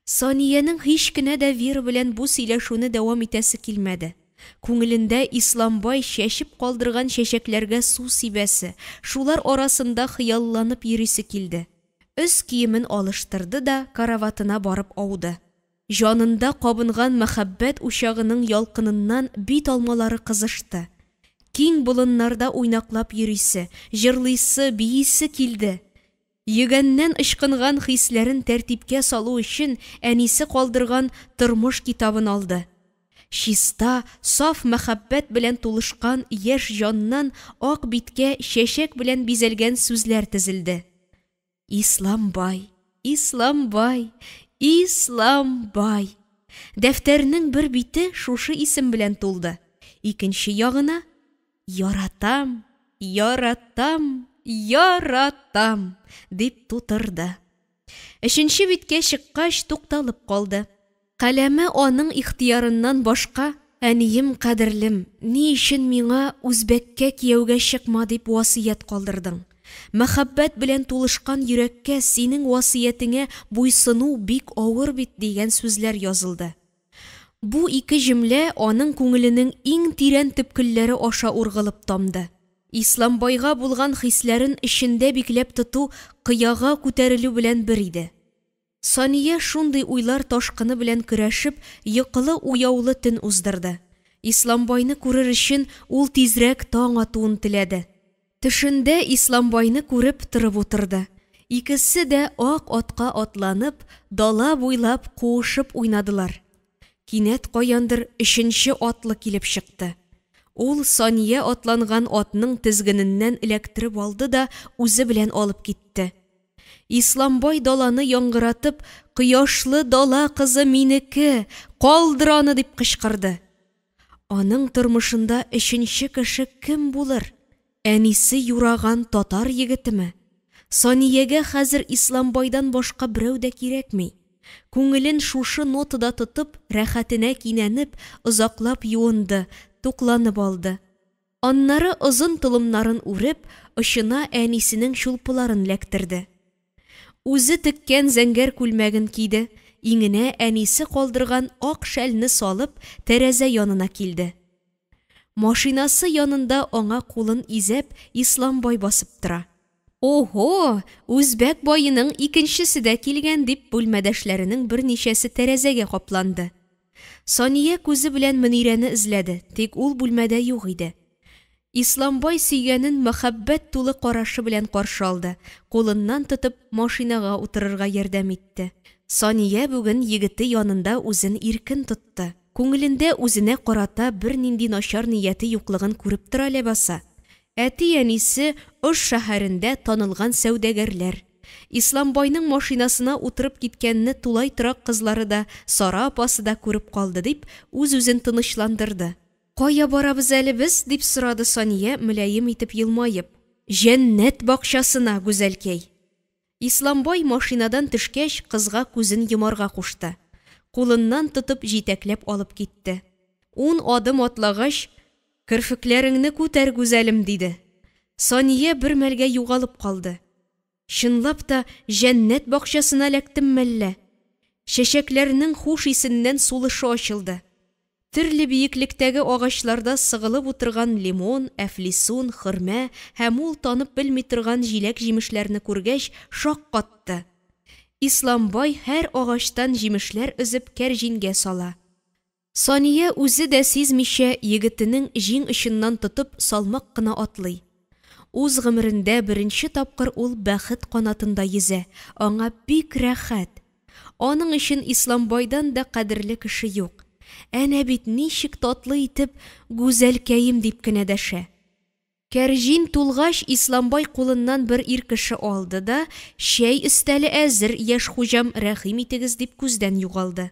Саниянең һич кенә дә Вера белән бу сөйләшүне дәвам итәсе килмәде. Күңелендә Исламбай чәчеп калдырган чәчәкләргә су сибәсе, шулар арасында хыялланып йөрисе килде. Өс киемен алыштырды да караватына барып ауды. Җанында кабынган мәхәббәт учагының ялкыныннан бит алмалары кызышты. Киң болыннарда уйнаклап йөрисе, җырлыйсы, биисе килде. Йөгәннән ычкынган хисләрен тәртипкә салу өчен әнисе калдырган Тормыш китабын алды. Чиста, саф мәхәббәт белән тулышкан яшь җаннан ак биткә чәчәк белән бизәлгән сүзләр тезелде. Исламбай, Исламбай, Исламбай! Дәфтәрнең бер бите шушы исем белән тулды, икенче ягына Яратам, яратам, яратам, дип тутырды. Өченче биткә чыккач, тукталып калды. Каләме аның ихтыярыннан башка, Әнием кадерлем, ни өчен миңа үзбәккә кияүгә чыкма дип васыять калдырдың? Мәхәббәт белән тулышкан йөрәккә синең васыятеңә буйсыну бик авыр бит, дигән сүзләр язылды. Бу ике җөмлә аның күңеленең иң тирән төпкелләре аша ургылып тамды. Исламбайга булган хисләрен эчендә бикләп тоту кыяга күтәрелү белән бер иде. Сания шундый уйлар ташкыны белән көрәшеп, йокылы-уяулы төн уздырды. Исламбайны күрер өчен ул тизрәк таң атуын теләде. Төшендә Исламбайны күреп торып утырды. Икесе дә ак атка атланып, дала буйлап куышып уйнадылар. Кинәт каяндыр өченче атлы килеп чыкты. Ул Сания атланган атның тезгененнән эләктереп алды да үзе белән алып китте. Исламбай даланы яңгыратып, Кояшлы дала кызы минеке, калдыр аны, дип кычкырды. Аның тормышында өченче кеше кем булыр? Әнисе юраган татар егетеме? Саниягә хәзер Исламбайдан башка берәү дә кирәкми. Күңелен шушы нотада тотып, рәхәтенә кинәнеп, озаклап юынды, тукланып алды. Аннары озын толымнарын үреп, очына әнисенең чулпыларын ләктерде. Үзе теккән зәңгәр күлмәген киде, иңенә әнисе калдырган ак шәлне салып, тәрәзә янына килде. Машинасы янында аңа кулын изәп, Исламбай басып тора. Ого, үзбәк баеның икенчесе дә килгән, дип бүлмәдәшләренең берничәсе тәрәзәгә капланды. Сания күзе белән Мөнирәне эзләде, тик ул бүлмәдә юк иде. Исламбай сөйгәнен мәхәббәт тулы карашы белән каршы алды, кулыннан тотып машинага утырырга ярдәм итте. Сания бүген егете янында үзен иркен тотты. Күңелендә үзенә карата бернинди начар нияте юклыгын күреп тора ләбаса. Әти-әнисе Ош шәһәрендә танылган сәүдәгәрләр. Исламбайның машинасына утырып киткәнне тулай торак кызлары да, Сара апасы да күреп калды, дип, үз-үзен тынычландырды. Кая барабыз әле без? дип сорады Сания, мөлаем итеп елмаеп. Җәннәт бакчасына, гүзәлкәй. Исламбай машинадан төшкәч, кызга күзен йомарга кушты. Кулыннан тотып җитәкләп алып китте. Ун адым атлагач, Керфекләреңне күтәр, гүзәлем, диде. Сания бер мәлгә югалып калды. Чынлап та җәннәт бакчасына эләктем мәллә? Чәчәкләрнең хуш исеннән сулышы ачылды. Төрле биеклектәге агачларда сыгылып утырган лимон, әфлисун, хөрмә һәм ул танып белми торган җиләк-җимешләрне күргәч шаккатты. Исламбай һәр агачтан җимешләр өзеп кәрҗингә сала. Сания үзе дә сизмичә егетенең җиң очыннан тотып салмак кына атлый. Уз гомерендә беренче тапкыр ул бәхет канатында йөзә, аңа бик рәхәт. Аның өчен Исламбайдан да кадерле кеше юк. Әнә бит ничек татлы итеп Гүзәлкәем дип кенә дәшә. Кәрҗин тулгач, Исламбай кулыннан бер ир кеше алды да, Чәй өстәле әзер, яшь хуҗам, рәхим итегез, дип күздән югалды.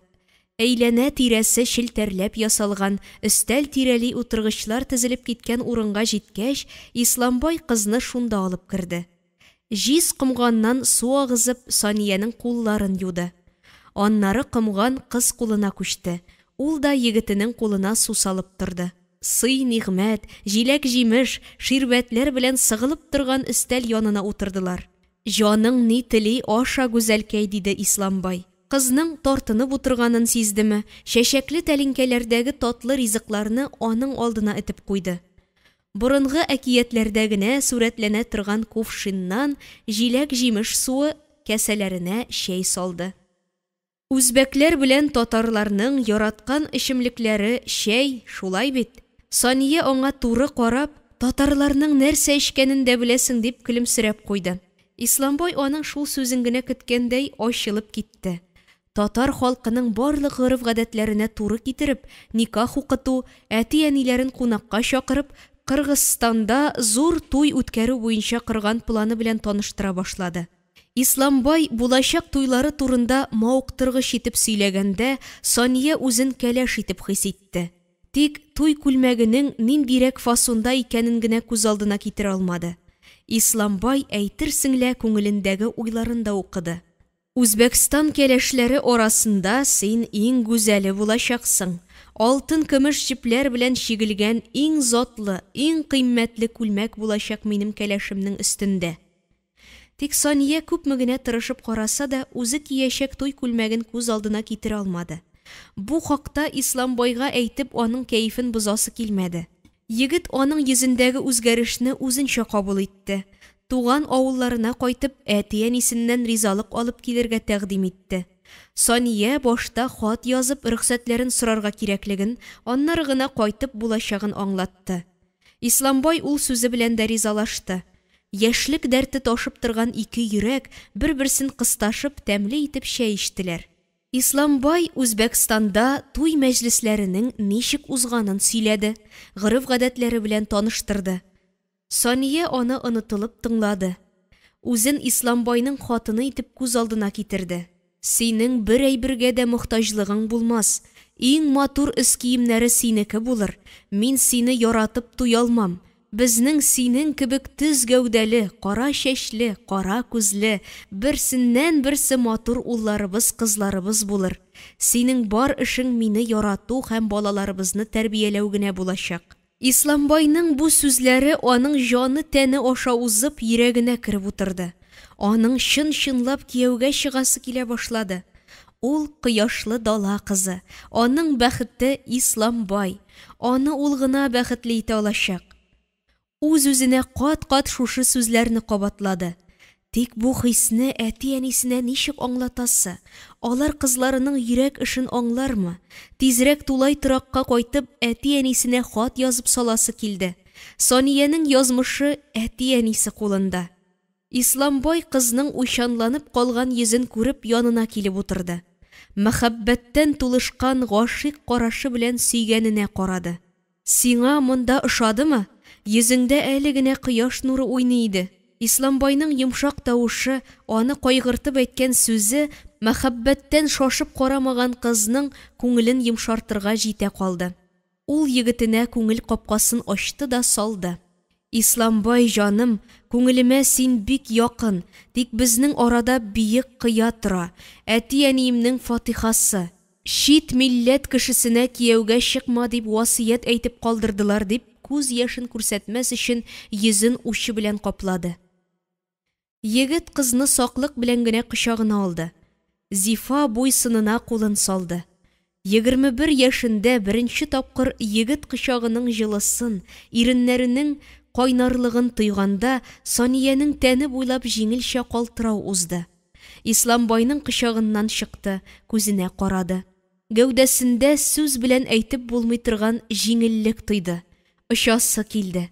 Әйләнә-тирәсе челтәрләп ясалган, өстәл тирәли утыргычлар тезелеп киткән урынга җиткәч, Исламбай кызны шунда алып керде. Җиз комганнан су агызып, Саниянең кулларын юды. Аннары комган кыз кулына күчте, ул да егетенең кулына су салып торды. Сый-нигъмәт, җиләк-җимеш, ширбәтләр белән сыгылып торган өстәл янына утырдылар. Җаның ни тели, аша, гүзәлкәй, диде Исламбай. Кызның тартынып утырганын сиздеме, чәчәкле тәлинкәләрдәге татлы ризыкларны аның алдына этеп куйды. Борынгы әкиятләрдә генә сурәтләнә торган кувшиннан җиләк-җимеш суы, касәләренә чәй салды. Үзбәкләр белән татарларның яраткан эчемлекләре чәй, шулай бит? Сания аңа туры карап, татарларның нәрсә эчкәнен дә беләсең дип көлемсерәп куйды. Исламбай аның шул сүзен генә көткәндәй ачылып китте. Татар халкының барлык гореф-гадәтләренә туры китереп, никах укыту, әти-әниләрен кунакка чакырып, Кыргызстанда зур туй үткәрү буенча корган планы белән таныштыра башлады. Исламбай булачак туйлары турында мавыктыргыч итеп сөйләгәндә, Сания үзен кәләш итеп хис итте. Тик туй күлмәгенең ниндирәк фасонда икәнен генә күз алдына китерә алмады. Исламбай әйтерсең лә күңелендәге уйларын да укыды. Үзбәкстан кәләшләре арасында син иң гүзәле булачаксың. Алтын-көмеш җепләр белән чигелгән иң затлы, иң кыйммәтле күлмәк булачак минем кәләшемнең өстендә. Тик Сания күпме генә тырышып караса да, үзе киячәк туй күлмәген күз алдына китерә алмады. Бу хакта Исламбайга әйтеп аның кәефен бозасы килмәде. Егет аның йөзендәге үзгәрешне үзенчә кабул итте. Туган авылларына кайтып, әти-әнисеннән ризалык алып килергә тәкъдим итте. Сания башта хат язып рөхсәтләрен сорарга кирәклеген, аннары гына кайтып булачагын аңлатты. Исламбай ул сүзе белән дә ризалашты. Яшьлек дәрте ташып торган ике йөрәк, бер-берсен кысташып, тәмле итеп чәй эчтеләр. Исламбай Үзбәкстанда туй мәҗлесләренең ничек узганын сөйләде, гореф-гадәтләре белән таныштырды. Сания аны онытылып тыңлады. Үзен Исламбайның хатыны итеп күз алдына китерде. Синең бер әйбергә дә мохтаҗлыгың булмас, иң матур өс киемнәре синеке булыр, мин сине яратып туялмам, Безнең синең кебек төз гәүдәле, кара чәчле, кара күзле, берсеннән-берсе матур улларыбыз, кызларыбыз булыр. Синең бар эшең мине ярату һәм балаларыбызны тәрбияләү генә булачак. Исламбайның бу сүзләре аның җаны-тәне аша узып, йөрәгенә кереп утырды. Аның чын-чынлап кияүгә чыгасы килә башлады. Ул, кояшлы дала кызы, аның бәхете, Исламбай. Аны ул гына бәхетле итә алачак. Үз-үзенә кат-кат шушы сүзләрне кабатлады. Тик бу хисне әти-әнисенә ничек аңлатасы? Алар кызларының йөрәк эшен аңлармы? Тизрәк тулай торакка кайтып, әти-әнисенә хат язып саласы килде. Саниянең язмышы әти-әнисе кулында. Исламбай кызның уйчанланып калган йөзен күреп янына килеп утырды. Мәхәббәттән тулышкан гашыйк карашы белән сөйгәненә карады. Сиңа монда ошадымы? Йөзеңдә әле генә кояш нуры уйный иде. Исламбайның йомшак тавышы, аны кайгыртып әйткән сүзе мәхәббәттән шашып карамаган кызның күңелен йомшартырга җитә калды. Ул егетенә күңел капкасын ачты да салды. Исламбай җаным, күңелемә син бик якын, тик безнең арада биек кыя тора, әти-әниемнең фатихасы. Чит милләт кешесенә кияүгә чыкма дип васыять әйтеп калдырдылар, дип күз яшен күрсәтмәс өчен йөзен учы белән каплады. Егет кызны саклык белән генә кочагына алды. Зифа буй-сынына кулын салды. 21 яшендә беренче тапкыр егет кочагының җылысын, иреннәренең кайнарлыгын тойганда, Саниянең тәне буйлап җиңелчә калтырау узды. Исламбайның кочагыннан чыкты, күзенә карады. Гәүдәсендә сүз белән әйтеп булмый торган җиңеллек тойды. Очасы килде.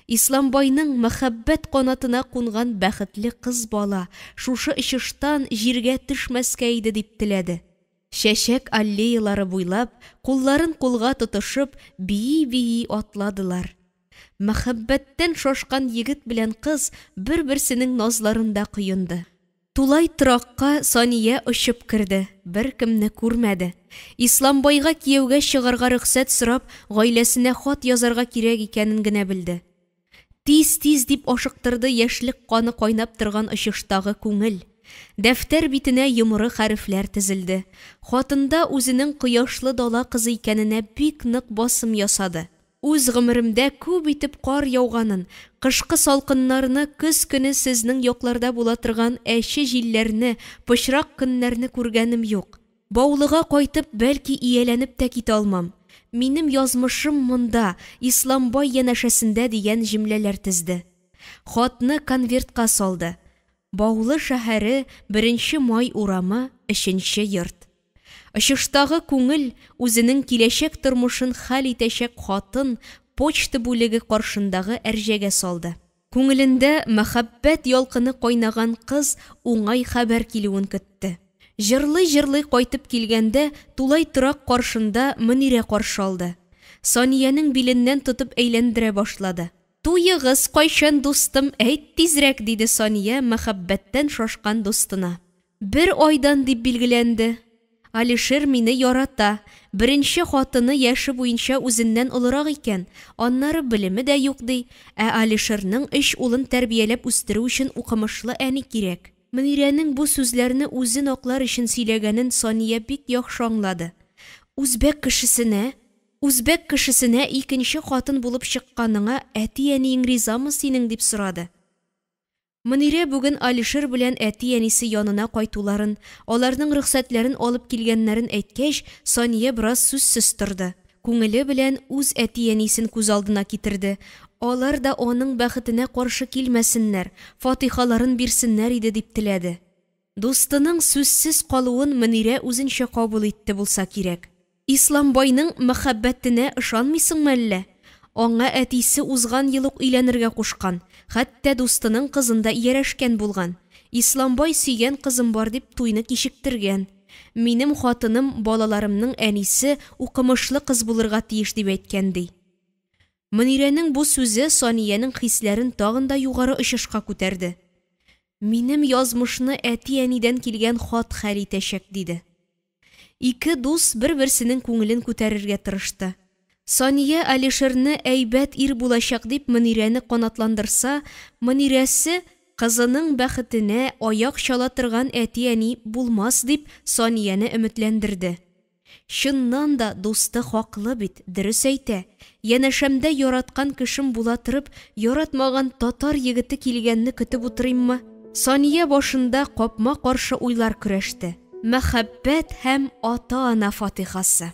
Исламбайның мәхәббәт канатына кунган бәхетле кыз бала шушы очыштан җиргә төшмәскә иде дип теләде. Чәчәк аллеялары буйлап, кулларын кулга тотышып, бии-бии атладылар. Мәхәббәттән шашкан егет белән кыз бер-берсенең назларында коенды. Тулай торакка Сания очып керде, беркемне күрмәде. Исламбайга кияүгә чыгарга рөхсәт сорап, гаиләсенә хат язарга кирәк икәнен генә белде. Тиз-тиз дип ашыктырды яшьлек каны кайнап торган очыштагы күңел. Дәфтәр битенә йомры хәрефләр тезелде. Хатында үзенең кояшлы дала кызы икәненә бик нык басым ясады. Үз гомеремдә күп итеп кар яуганын, кышкы салкыннарны, көз көне сезнең якларда була торган әче җилләрне, пычрак көннәрне күргәнем юк. Баулыга кайтып, бәлки, ияләнеп тә китә алмам. Минем язмышым монда, Исламбай янәшәсендә дигән җөмләләр тезде. Хатны конвертка салды. Баулы шәһәре, Беренче Май урамы, өченче йорт. Очыштагы күңел үзенең киләчәк тормышын хәл итәчәк хатын почта бүлеге каршындагы әрҗәгә салды. Күңелендә мәхәббәт ялкыны кайнаган кыз уңай хәбәр килүен көтте. Җырлый-җырлый кайтып килгәндә, тулай торак каршында Мөнирә каршы алды. Саниянең биленнән тотып әйләндерә башлады. Туегыз кайчан, дустым, әйт тизрәк, диде Сания мәхәббәттән шашкан дустына. Бер айдан дип билгеләнде. Алишер мине ярата. Беренче хатыны яше буенча үзеннән олырак икән, аннары белеме дә юк, ди. Ә Алишерның өч улын тәрбияләп үстерү өчен укымышлы әни кирәк. Мөнирәнең бу сүзләрне үзен аклар өчен сөйләгәнен Сания бик яхшы аңлады. Үзбәк кешесенә, үзбәк кешесенә икенче хатын булып чыкканыңа әти-әниең ризамы синең, дип сорады. Мөнирә бүген Алишер белән әти-әнисе янына кайтуларын, аларның рөхсәтләрен алып килгәннәрен әйткәч, Сания бераз сүзсез торды. Күңеле белән үз әти-әнисен күз алдына китерде. Алар да аның бәхетенә каршы килмәсеннәр, фатихаларын бирсеннәр иде дип теләде. Дустының сүзсез калуын Мөнирә үзенчә кабул итте булса кирәк. Исламбайның мәхәббәтенә ышанмыйсыңмы әллә? Аңа әтисе узган ел ук өйләнергә кушкан, хәтта дустының кызын да иярәшкән булган. Исламбай сөйгән кызым бар дип туйны кичектергән. Минем хатыным, балаларымның әнисе укымышлы кыз булырга тиеш дип әйткән, ди. Мөнирәнең бу сүзе Саниянең хисләрен тагын да югары очышка күтәрде. Минем язмышны әти-әнидән килгән хат хәл итәчәк, диде. Ике дус бер-берсенең күңелен күтәрергә тырышты. Сания Алишерны әйбәт ир булачак дип Мөнирәне канатландырса, Мөнирәсе, кызының бәхетенә аяк чала торган әти-әни булмас дип Санияне өметләндерде. Чыннан да, дусты хаклы бит, дөрес әйтә. Янәшәмдә яраткан кешем була торып, яратмаган татар егете килгәнне көтеп утырыйммы? Сания башында капма-каршы уйлар көрәште. Мәхәббәт һәм ата-ана фатихасы.